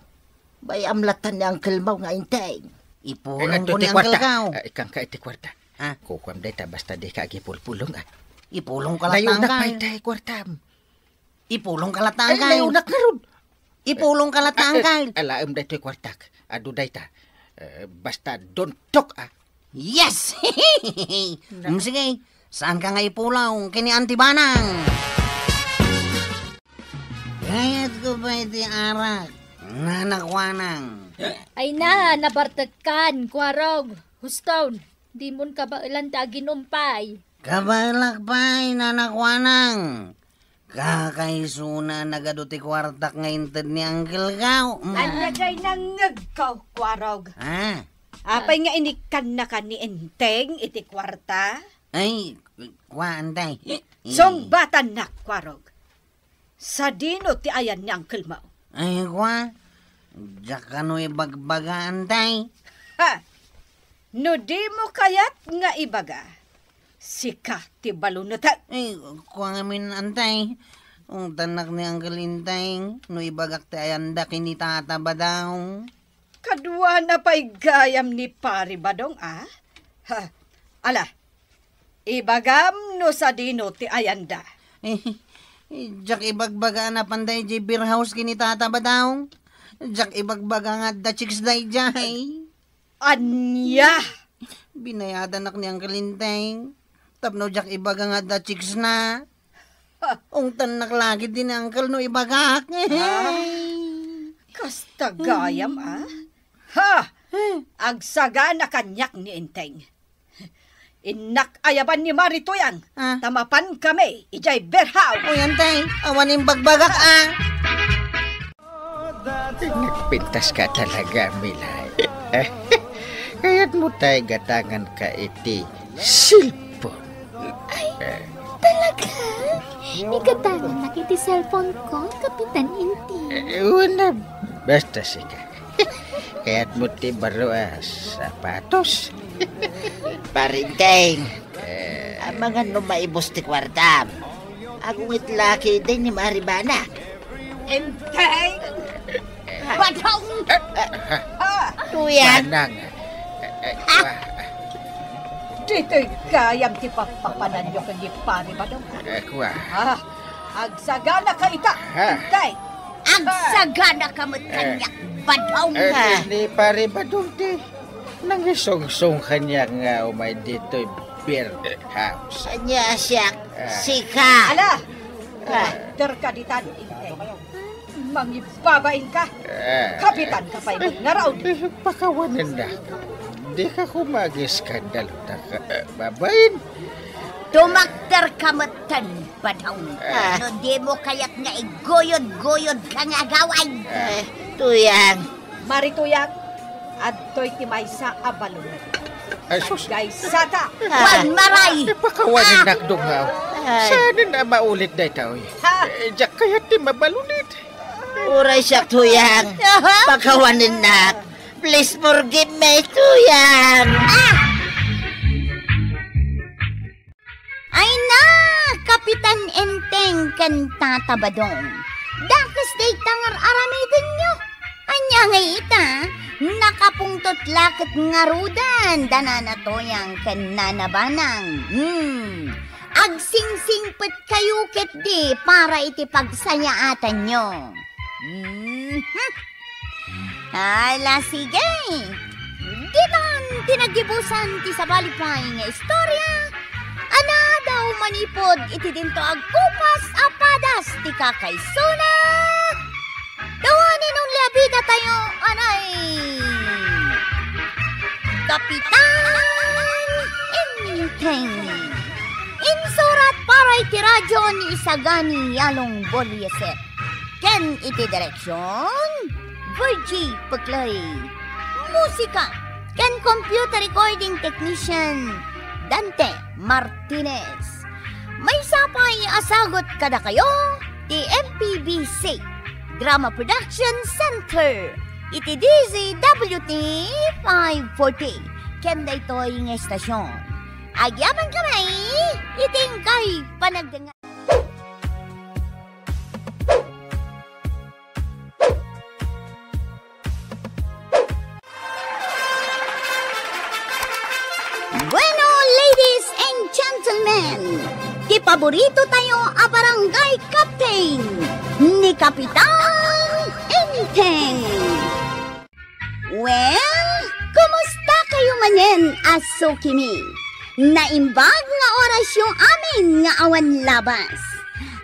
Bay-am latan ni Uncle Maw nga Enteng. Ipulong ko ni Uncle Kaw. Eh, adto ti kuarta. Ah, ikkanka iti kuarta. Ha? Kukuam dayta basta dika agipulpulong, ah. Ipulong ka latan, Angkel. Layunak pay ti kuartam. Ipulong ka latan, Angkel. Ay, layunak ngarud. Ipulong ka latan, Angkel. Eh, eh, alaem daytoy kuartak. Adu dayta. Eh, basta don't talk, ah. Yes! Mm, sige, saanka nga ipulong ken ni Auntie Banang? Gayat ko pay ti arak, Nana Kuanang. Ay na, nabartekkan, Kuarog. Huston, dimon kabaelan ti aginom pay. Kabaelak pay, Nana Kuanang. Kakaisuna nagadu ti kuartak nga inted ni Uncle Kaw. Mm. Ania jay nangngegko, Kuarog? Ah. Apay nga inikkannaka ni Enteng iti kuarta? Ay, kua, Antay. Sungbatannak, Kuarog. Sadino ti ayan ni Uncle Maw? Ay, kua, diak kano ibagbaga, Antay. Ha! No dimo kayat nga ibaga, sika ti balunetek. Ay, kua ngamin, Antay. Ungtannak ni Uncle Enteng no ibagak ti ayanda ken ni Tata Badong. Kaduana pay gayam ni Pari Badong, a? Ha, ala, ibagam no sadino ti ayanda. Eh, diak ibagbaga a napan daydiay beer house ken ni Tata Badong. Diak ibagbaga nga adda chicks daydiay. Ania? Binayadanak ni Uncle Enteng tapno diak ibaga nga adda chicksna. Ungtannak la ketdi ni Uncle no ibagak. Ah, kasta gayam, a? Ha! Agsagana kaniak ni Enteng. Innak ayaban ni Mari Tuyang, ah, ta mapankami idiay beer house. Uy, Antay, awan imbagbagak, a. Nagpintaska talaga, Milay. Kayatmo tay gatanganka iti cellphone. Ay, talaga? Igatangannak iti cellphone ko, Kapitan Enteng? Eh, wen a, basta sika. Kayatmo ti baro a sapatos? Pari Enteng, eh, amangan no maibus ti kuartam. Agungit la ketdi ni Mari Banang. Enteng! Badong! Ah, Tuyang! Banang. Eh, eh, kua. Ditoy gayam ti papapananyo ken ni Pari Badong. Eh, kua. Ah, agsaganaka ita, ha? Enteng. Agsaganaka met kaniak, Badong. Eh, ni Pari Badong ti nangisungsong kaniak nga umay ditoy beer house. Ania siak, ah, sika. Ala! Ah. Terka ditan, Enteng. Mangibabain ka. Ah. Kapitan ka pay met ngarud. Eh, pakawanennak. Dika koma agiskandalo ta ka, eh, babain. Tumakterka metten, Badong. Ah. No dimo kayat nga iguyod-guyodka nga agawid. Eh, Tuyang. Mari Tuyang, adtoy ti maysa a balon. Ay, sus. Gaysata. Wan maray. Eh, pakawanennak, Dungaw. Ay. Saanen a maulit dayta, oy. Ha? Eh, diak kayat ti mabalonit. Uray siak, Tuyang. Aha. Pakawanennak. Please forgive me, Tuyang. Ah! Ay na, Kapitan Enteng ken Tata Badong. Dakes dayta nga ar-aramidenyo. Ania ngay ita? Nakapungtot la ket ngaruden da Nana Tuyang ken Nana Banang. Hmm. Agsingsingpetkayo ketdi para iti pagsayaatanyo. Mhm. Ala, sige. Ditan ti naggibusan ti sabali pay nga istorya a naadaw manipud iti dinto agkupas a padas ti kakaisuna. The one and only a bidatayo, anay, Kapitan Enteng. Insurat para iti radyo ni Isagani Yalong Bolieser. Ken iti direksyon, Virgie Peclay. Musika ken computer recording technician, Dante Martinez. Maysa pay a sagut kadakayo ti M P B C Drama Production Center iti D Z W T five forty ken daytoy nga estasyon. Agyaman kami iti inkay panagdengngeg. Bueno, ladies and gentlemen, ti paborito tayo a barangay captain, ni Kapitan Enteng. Well, kumusta kayo manen a sukimi? Naimbag nga orasyo amin nga awan labas.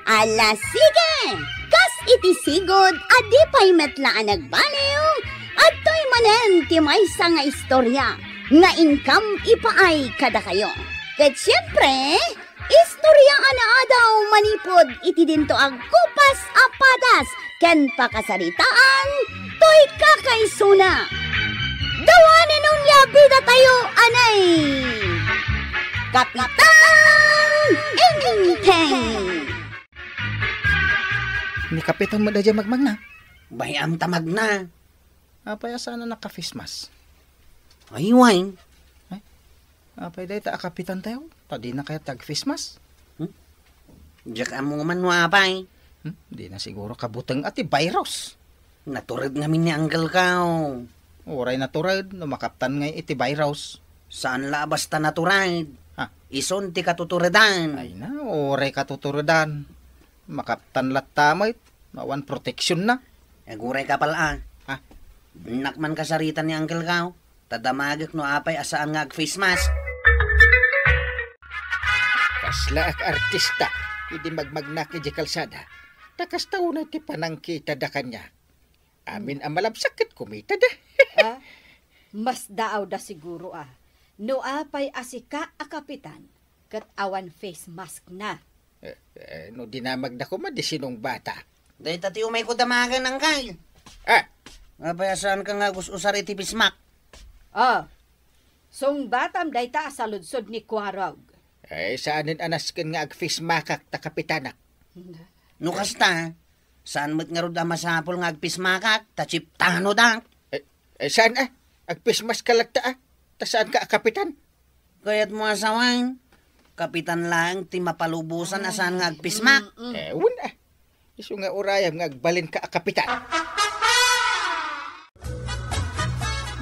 Ala, sige! Kas iti sigud a di pay met la a nagbaliw, adtoy manen ti maysa nga istorya nga inkam ipaay kadakayo. Ket siempre, istorya a naadaw manipud iti dinto agkupas a padas ken pakasaritaan toy kakaisuna. The one and only a bidatayo, anay, Kapitan Enteng. Ni Kapitan met daydiay magmagna. Bay-am ta magna. Apay a saan a naka-face mask? Ay, wen. Ay, apay dayta a kapitan tayo? Ta dina kayat ti ag-face mask? Hmm? Diak ammo man no apay. Hmm? Dina siguro kabuteng a ti virus. Natured ngamin ni Uncle Kao. Uray natured, no makaptan ngay iti virus. Saan la a basta natured. Ha? Isun ti katuturedan. Ay na, uray katuturedan. Makaptan latta met, no awan proteksionna. Aguray ka pala, ah. Ha? Innak man kasaritan ni Uncle Kao, ta damagek no apay a saan nga ag-face mask. Kaslaak artista, idi magmagnak idiay kalsada. Ta kasta unay ti panangkitada kaniak. Amin a malabsak ket kumitada. Ah, masdaawda siguro, ah. No apay a sika a kapitan, ket awan face maskna. Eh, eh, no dinamagda koma, di sinungbata. Dayta ti umayko damagen, Uncle. Ah! Apay a saanka nga agus-usar iti face mask? Ah, sungbatam dayta a saludsod ni Kuarog. Eh, saanen a nasken nga ag-face maskak ta kapitanak. No kasta, saan met ngarud a masapul nga ag-face maskak ta chiptano da. Eh, eh, saan, ah? Ag-face mask ka latta, ah? Ta saanka a kapitan? Kayatmo a sawen, kapitan laeng ti mapalubosan a saan nga ag-face mask. Mm, mm. Eh, wen, ah. Isu nga urayam nga agbalinka a kapitan.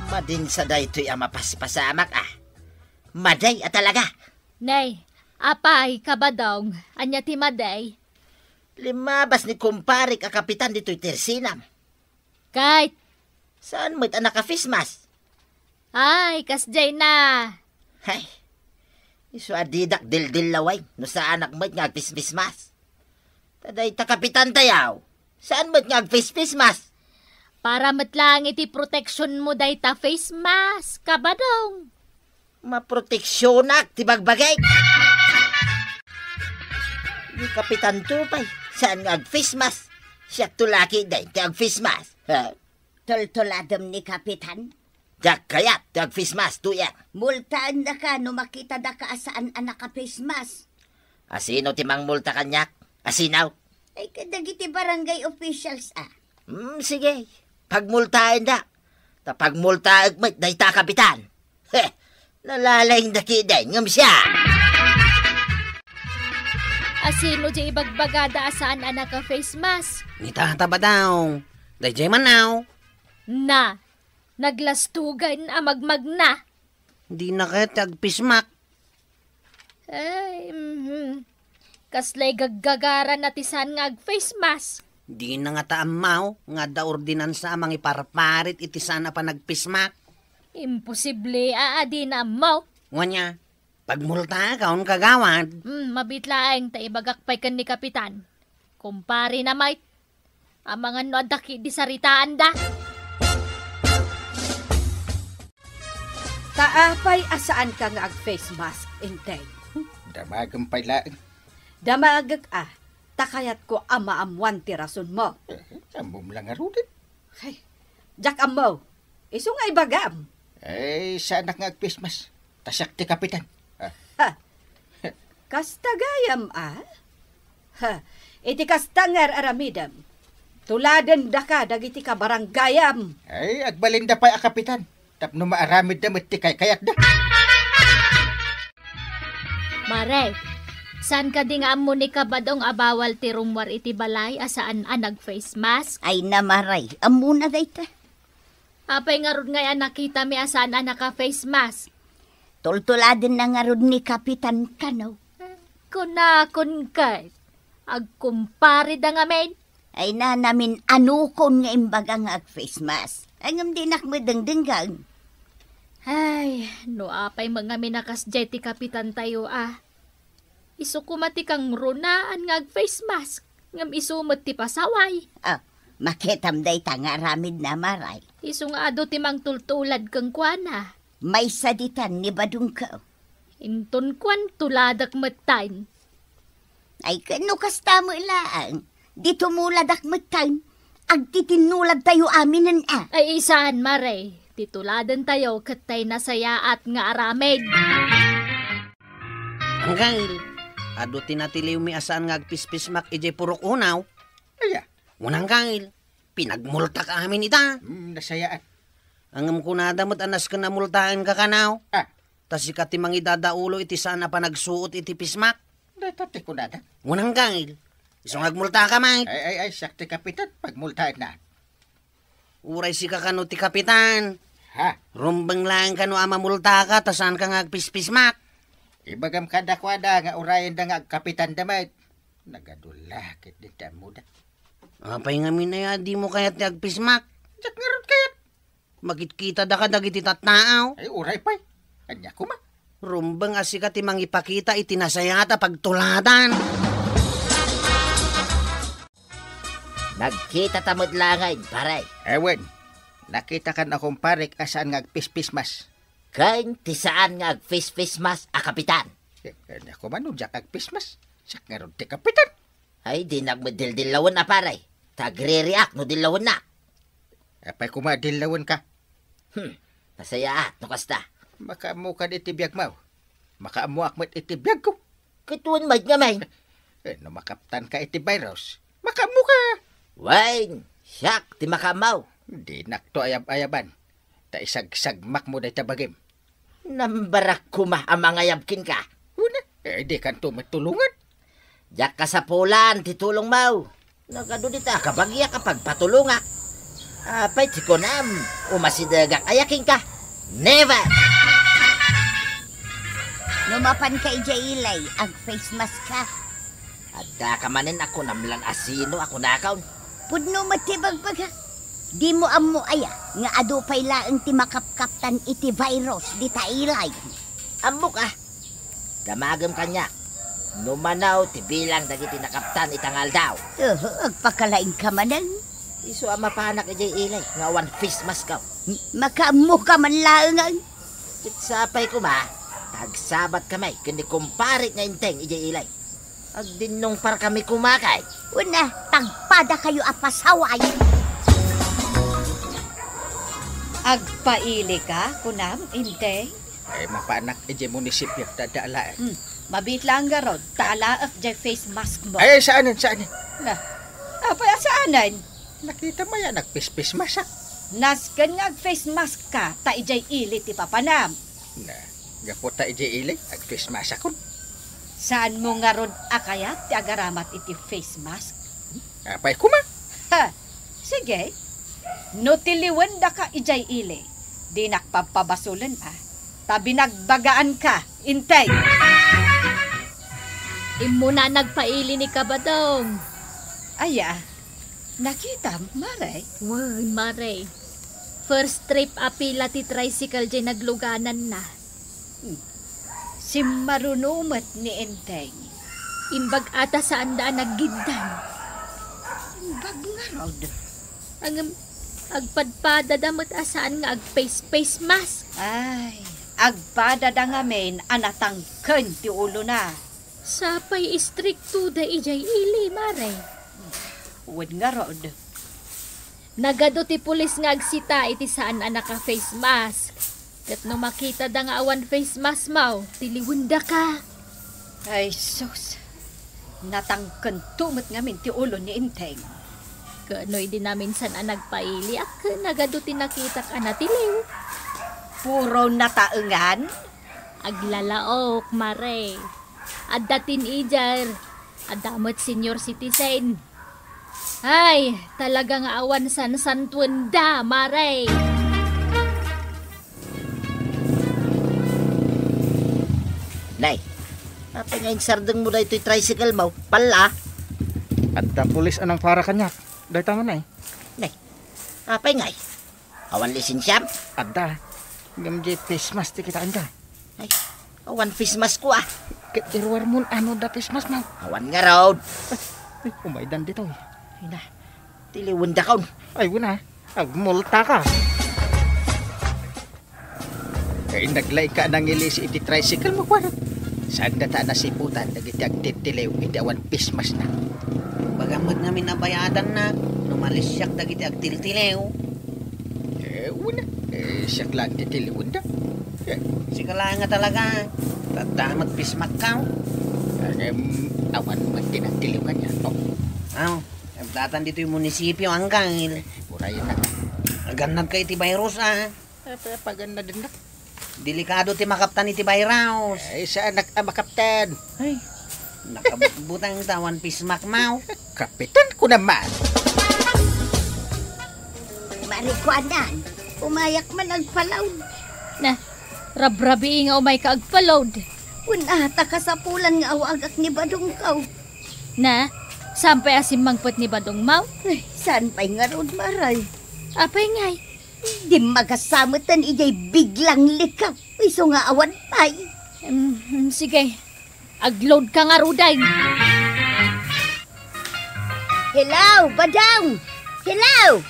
Madin sa daytoy a mapaspasamak, ah. Madi a talaga. Nay, apay, Kabadong, ania ti madi? Limmabas ni kumparek a kapitan ditoy tersinam. Kayat. Saan met a naka-face mask? Ay, kasdiay na. Hay, isu a didak dildillaway no saanak met nga ag-face mask. Ta dayta kapitan tayo, saan met nga ag-face mask? Para met laeng iti proteksionmo dayta face mask, Kabadong. Maproteksionak ti bagbagik. Ni Kapitan Tupay, saan nga ag-face mask? Siak to laki dayta ti ag-face mask. Ha? Tultuladem ni Kapitan? Diak kayat ti ag-face mask, Tuyang. Multaendaka no makitadaka a saan a naka-face mask. Asino ti mangmulta kaniak? Asino? Ay, kadagiti barangay officials, ah. Hmm, sige. Pagmultaenda. Ta pagmultaek met dayta a kapitan. He, nalalaing da ketdi, ngem siak. Asino diay ibagbagada a saan a naka-face mask? Ni Tata Badong. Daydiay man, aw. Na, naglastugan a magmagna. Dina ket ti ag-face mask. Ay, mhm. Kaslay gaggagarana ti saan nga ag-face mask. Dina ngata ammo nga adda ordinansa a mangiparparit iti saan a panagpismak. Imposible a, a dina ammo. Wen aya, pagmultaakon, kagawad. Hmm, mabiit laeng ta ibagak pay ken ni Kapitan. Kumpare na met. Amangan no adda ketdi saritaanda. Ta apay a saanka nga ag-face mask, Enteng? Damagem pay laeng. Damagek a, ta kayatko a maammoan ti rasonmo. Eh, ammom la ngaruden. Ay, diak ammo. Isu nga ibagam. Eh, saanak nga ag-face mask. Ta siak ti kapitan. Ah. Ha. Kasta gayam, a? Ha. Iti kasta nga ar-aramidem, tuladendaka dagiti kabarangayam. Ay, agbalinda pay a kapitan. Tapno maaramidda met ti kaykayatda. Mare, saan kadi nga ammo ni Kabadong a bawal ti rummuar iti balay a saan a nag-face mask? Ay na, Mare, ammona dayta. Apay ngarud ngay a nakitami a saan a naka-face mask? Tultuladenna ngarud ni Kapitan kano. Kunakon ket, agkumpareda ngamin. Ay, nanamin-anokon nga imbaga nga ag-face mask. Ay, ngem dinak met dengdenggen. Ay, no apay met ngamin a kasdiay ti kapitantayo, a. Isu koma ti kangrunaan nga ag-face mask, ngem isu met ti pasaway. Ah, makitam dayta nga aramidna, Mare. Isu nga adu ti mangtultulad kenkuana. Maysa ditan ni Badongko. Inton kuan, tuladak metten. Ay, ken no kasta met laeng, di tumuladak metten. Agtitinnuladtayo aminen, a. Ay, saan, Mare. Ti tuladentayo ket tay nasayaat nga aramid. Anggail, adu ti natiliwmi a saan nga agpispismak idiay purok unaw. Aya? Wen, anggail, pinagmultak amin ita. Hmm, nasayaat. Ngem kunada met a nasken a multaenka kano. Ah. Ta sika ti mangidadaulo iti saan a panagsuot iti face mask. Dayta ti kunada. Wen, anggail, isu nga agmultaka met. Ay, ay, ay, siak ti kapitan, pagmultaennak. Uray sika kano ti kapitan. Ha? Rumbeng laeng kano a mamultaka ta saanka nga agpispismak. Ibagam kadakuada nga urayenda nga agkapitanda met. Nagadu la ketdi ti ammoda. Apay ngamin aya a dimo kayat ti agpismak? Diak ngarud kayat. Makitkitadaka dagiti tattao. Ay, uray pay. Ania koma? Rumbeng a sika ti mangipakita iti nasayaat a pagtuladan. Nagkitata met laeng, pare. Wen, nakitakan a kumparek a saan nga agpispismas. Ken ti saan nga agpispismas a kapitan. Eh, ania koma no diak agpismas? Siak ngarud ti kapitan. Ay, dinak met dildillawen a, pare. Ta agririak no dillawennak. Apay koma a dillawenka? Hmm, nasayaat no kasta. Makaammokan iti biagmo. Makaammoak met iti biagko. Ket wen met ngamin. Eh, no makaptanka iti virus, makaammoka. Wen, siak ti makaammo. Dinakto ayab-ayaban. Ta isagsagmakmo dayta bagim. Nambarak koma a mangayab kenka. Una, eh, dikanto met tulongan. Diak kasapulan ti tulongmo. Nagadu dita a kabagiak a pagpatulongak. Apay ti kunam, umasidegak aya kenka? Never! No mapanka idiay ilay, ag-face mask ka. Addaka manen a kunam lan a sino a kunakon. Pudno met ti bagbagak. Dimo ammo aya nga adu pay laeng ti makapkaptan iti virus dita ilay? Ammok a. Damagem kaniak. No mano ti bilang dagiti nakaptan ita nga aldaw. Oho, agpakalaingka manen. Isu a mapanak idiay ilay nga awan face mask ka. M-, makaammoka man laengen. Ket sapay koma, ta agsabatka met ken ni kumparek nga Enteng idiay ilay. Agdinnungparkami koma kay. Wen a, tagpadakayo a pasaway. Agpailika, kunam, Enteng? Ay, mapanak idiay munisipio, ta adda alaek. Hmm, mabiit laeng ngarud, ta alaek diay face mask mo. Ay, saanen, saanen? Na, apay a saanen? Nakitam aya a nag-face mask? Nasken nga ag-face mask ka, ta idiay ili ti papanam. Na, gapu ta idiay ili, ag-face maskakon. Saanmo ngarud a kayat ti agaramat iti face mask? Apay koma? Ha, sige. No tiliwendaka idiay ili, dinak pabpabasolen a. Ta binagbagaanka, Enteng. Immuna nagpaili ni Kabadong. Aya, Nakitam, Mare? Wen, Mare. First trip a pila ti tricycle jay naglugananna. Hmm. Simmaruno met ni Enteng. Imbag a ta saanda a naggiddan. Imbag ngarud. Ngem, agpadpadada met a saan nga agface-face mask. Ay, agpadada ngamin a natangken ti ulona. Sapay istriktoda idiay ili, Mare. Wen ngarud. Nagadu ti pulis nga agsita iti saan a naka-face mask. Ket no makitada nga awan face mask maw, tiliwendaka. Ay, sus. Natangkento met ngamin ti ulo ni Enteng. Ket no idi naminsan a nagpailiak, nagadu ti nakitak a natiliw. Puro nataengan? Aglalaok, Mare. Adda teenager. Adda met senior citizen. Ay, talaga nga awan sansantuenda, Mare. Nay, apay nga insardengmo daytoy tricycle mo? Palla? Adda pulis a nangpara kaniak. Dayta man, Nay. Nay, apay ngay? Awan lisensiam? Adda. Ngem di face mask ti kitaenka. Ay, awan face mask ko, ah. Ket iruarmon ano da face mask mo? Awan ngarud. Ay, umaydan ditoy. Ay na, tiliwendakon. Ay, wen a, agmultaka. Ay, naglaingka a nangilisi iti tricycle mo, kuana. Saanda ta a nasiputan dagiti agtiltiliw iti awan face mask na. Bagam met ngamin a bayadanna no malisiak dagiti agtiltiliw. Eh, wen a. Eh, siak laeng ti tiliwenda. Eh. Sika laeng nga talaga. Adda met face mask ka. Ngem, awan met ti nagtiliw kaniak, no? Aw, agdatan ditoy munisipio, anggal. Urayen na. Agannadka iti virus, ah. Eh, pa-, pagannadennak. Delikado ti makaptan iti virus. Ay, saanak a makaptan. Ay, nakabutbutang ta awan face mask mo. Kapitan ko naman. Marikuanan, umayak man agpalaod. Na, rabrabii nga umayka agpalaod. Wen a, ta kasapulan nga awagak ni badongko. Na, saan pay a simmangpet ni badongmo? Ay, saan pay ngarud, Mare? Apay ngay? Dimmagas sa metten idiay biglang likep, isu nga awan pay. Em, em, sige. Agload ka ngaruden. Hello, Badong! Hello!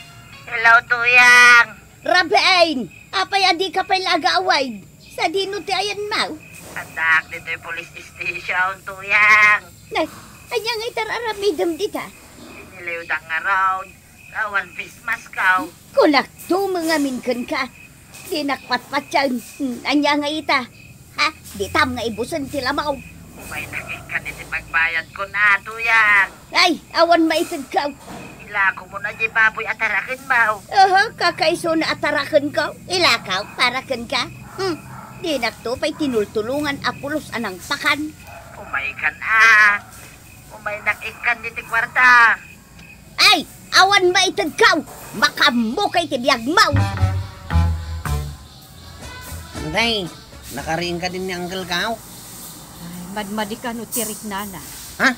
Hello, Tuyang! Rabain! Apay a dika pay la agaawid? Sadino ti ayanmo? Addaak ditoy police station, Tuyang. Nay, ania nga itar-aramidem dita? Tiniliwdak ngarud. Awan face mask, aw. Kulakto met ngamin kenka. Dinak patpatien. Hmm, ania nga ita? Ha? Ditam nga ibusen ti lamaw. Umaynak ikkan iti pagbayadko na, Tuyang. Ay, awan maitedko. Ilako mo na di baboy a tarakenmo. Aha, kakaisuna a tarakenko. Ilako, para kenka. Hmm, dinakto pay tinultulongan a pulos a nangpakan. Umaykan a. Umaynak ikkan iti kuarta. Ay, awan maitedko! Makaammoka iti biagmo! Anday, nakariing kadin ni Uncle Kao? Ay, madmadika no ti riknana. Ha?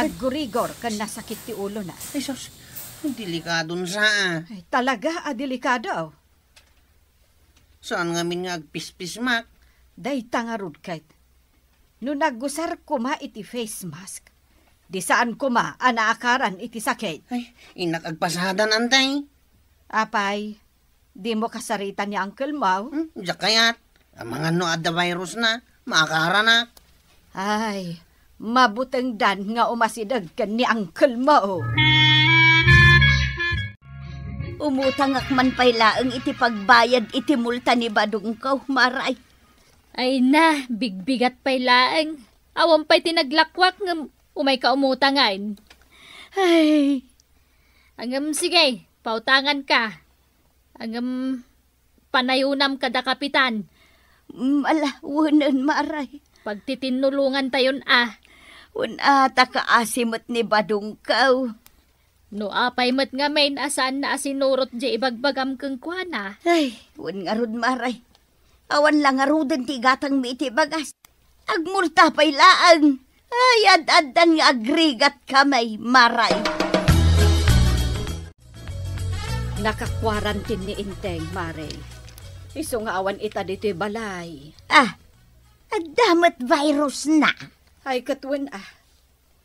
Aggurigor ken nasakit ti ulona. Ay, sus, delikadon sa, ah. Ay, talaga a delikado. Saan ngamin nga agpispismak? Dayta ngarud ket. No nagusar koma iti face mask, di saan koma a naakaran iti sakit. Ay, innak agpasadan, antay. Apay, dimo kasarita ni Uncle Mau? Hmm, diak kayat. Amangan no adda virus na, maakaranak. Ay, mabutengdan nga umasideg ken ni Uncle Mau. Umutangak man pay laeng iti pagbayad iti multa ni badongko, Maray. Ay na, bigbigat pay laeng. Awan pay ti naglakwak ngem umayka umutangan. Ay. Ngem sige, pautanganka. Ngem panayonam kada kapitan. Mm, ala, wenen, Maray. Pagtitinnulongantayon a. Wen a, ta kaasi met ni badongko. No apay met ngamin a saanna a sinurot diay ibagbagam kenkuana. Ay, wen ngarud, Maray. Awan la ngaruden ti igatangmi iti bagas. Agmulta pay laeng. Ay, ad-addan nga agrigatkami, Maray. Naka-quarantine ni Enteng, Mare. Isu nga awan ita ditoy balay. Ah, adda met virus na. Ay, ket wen, ah.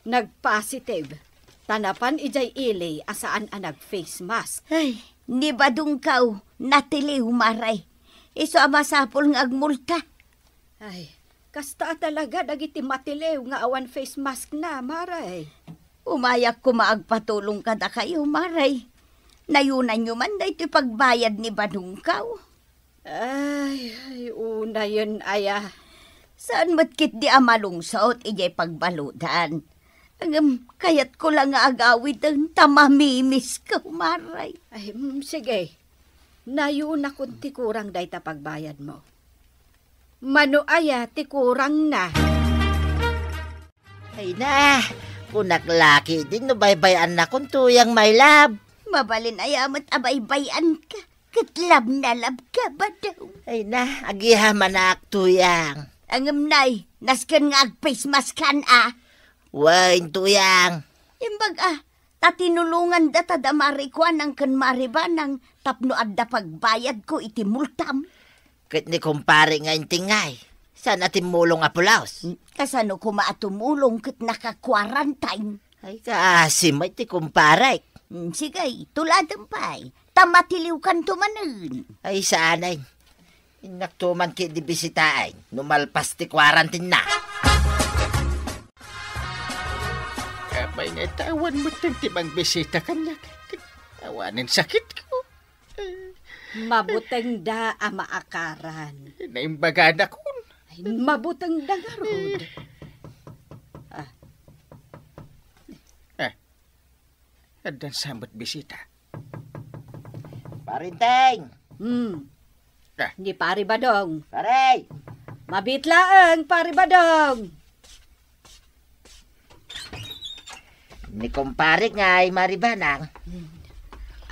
Nag-positive. Ta napan idiay ili a saan a nag-face mask. Ay, ni Badongkaw, natiliw, Mare. Isu a masapul nga agmulta. Ay, kasta a talaga dagiti matiliw nga awan face mask na, Mare. Umayak koma agpatulong kadakayo, Mare. Nayunanyo man daytoy pagbayad ni Badongkaw. Ay, ay, unayen aya. Saan met ketdi a malungsot idiay pagbaludan? Ngem kayatko la nga agawiden ta mamimisko, Mare. Ay, mm, sige. Nayunakon ti kurang dayta pagbayadmo. Mano aya ti kurangna? Ay na, kunak la ketdin no baybay-annakon, Tuyang, my love. Mabalin aya met a baybay-anka, ket love na love ka, Badong. Ay na, agihamanak, Tuyang. Ngem nay, nasken nga ag-face mask kan a? Wen, Tuyang. Imbag a, ta tinulongan data da Mare Kuanang ken Mare Banang tapno adda pagbayadko iti multam. Ket ni kumpare nga Enteng ngay, saan a timmulong a pulos? Kasano koma a tumulong ket naka-quarantine? Ay, kaasi met ti kumparek. Mm, sige, tuladem pay, ta matiliwkanto manen. Ay, saanen. Innakto man ketdi bisitaen no malpas ti quarantine na. Apay nga ita awan metten ti mangbisita kaniak? Awanen sakitko. Mabutengda a maakaran. Naimbaganakon. Ay, mabutengda ngarud. Ah. Eh, addan sa met bisita. Pare Enteng! Hmm. Ah. Ni Pare Badong. Pare! Mabiit laeng, Pare Badong. Ni kumpare ngay, Mare Banang. Hmm.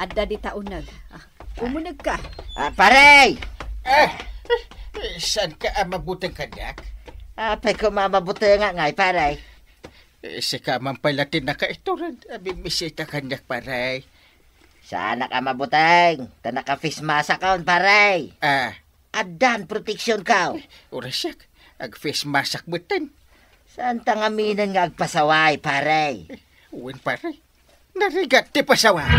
Adda dita uneg. Ah, umunegka. Ah, pare! Eh, eh, saanka a mabuteng kaniak? Apay koma a mabutengak ngay, pare. Eh, sika man pay la ti nakaitured a bibisita kaniak, pare. Saanak a mabuteng, ta naka-face mask akon, pare. Ah. Addan proteksionko. Uray siak, ag-face mask ak metten. Saanta ngaminen nga agpasaway, pare? Eh, wen, pare. Narigat ti pasaway.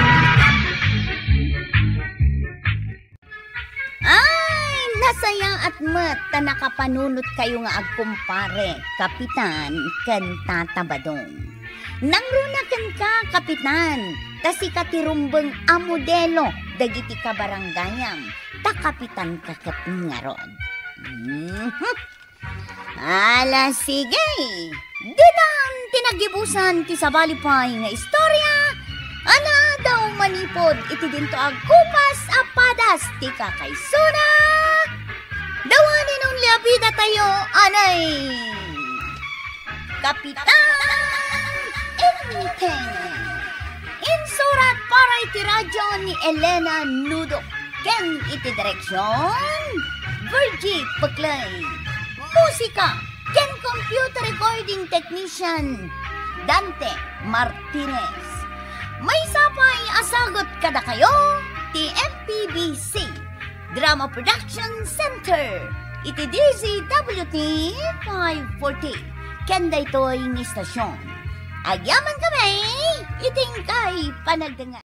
Ay, nasayaat met ta nakapanunotkayo nga agkumpare, Kapitan, ken Tata Badong. Nangruna kenka, Kapitan, ta sika ti rumbeng a modelo dagiti kabarangayam, ta kapitanka ket ngarud. Mhm. Ala, sige. Ditan ti nagibusan ti sabali pay nga istorya a naadaw manipud iti dinto a kupas a padas ti kakaisuna. The one and only a bidatayo, anay, Kapitan Enteng. Insurat para iti radyo ni Elena Nudok ken iti direksion, Virgie Peclay. Musika ken computer recording technician, Dante Martinez. Maysa pay a sagut kadakayo ti M P B C Drama Production Center iti D Z W T five forty ken daytoy nga istasyon. Agyaman kami iti inkay panagdengngeg.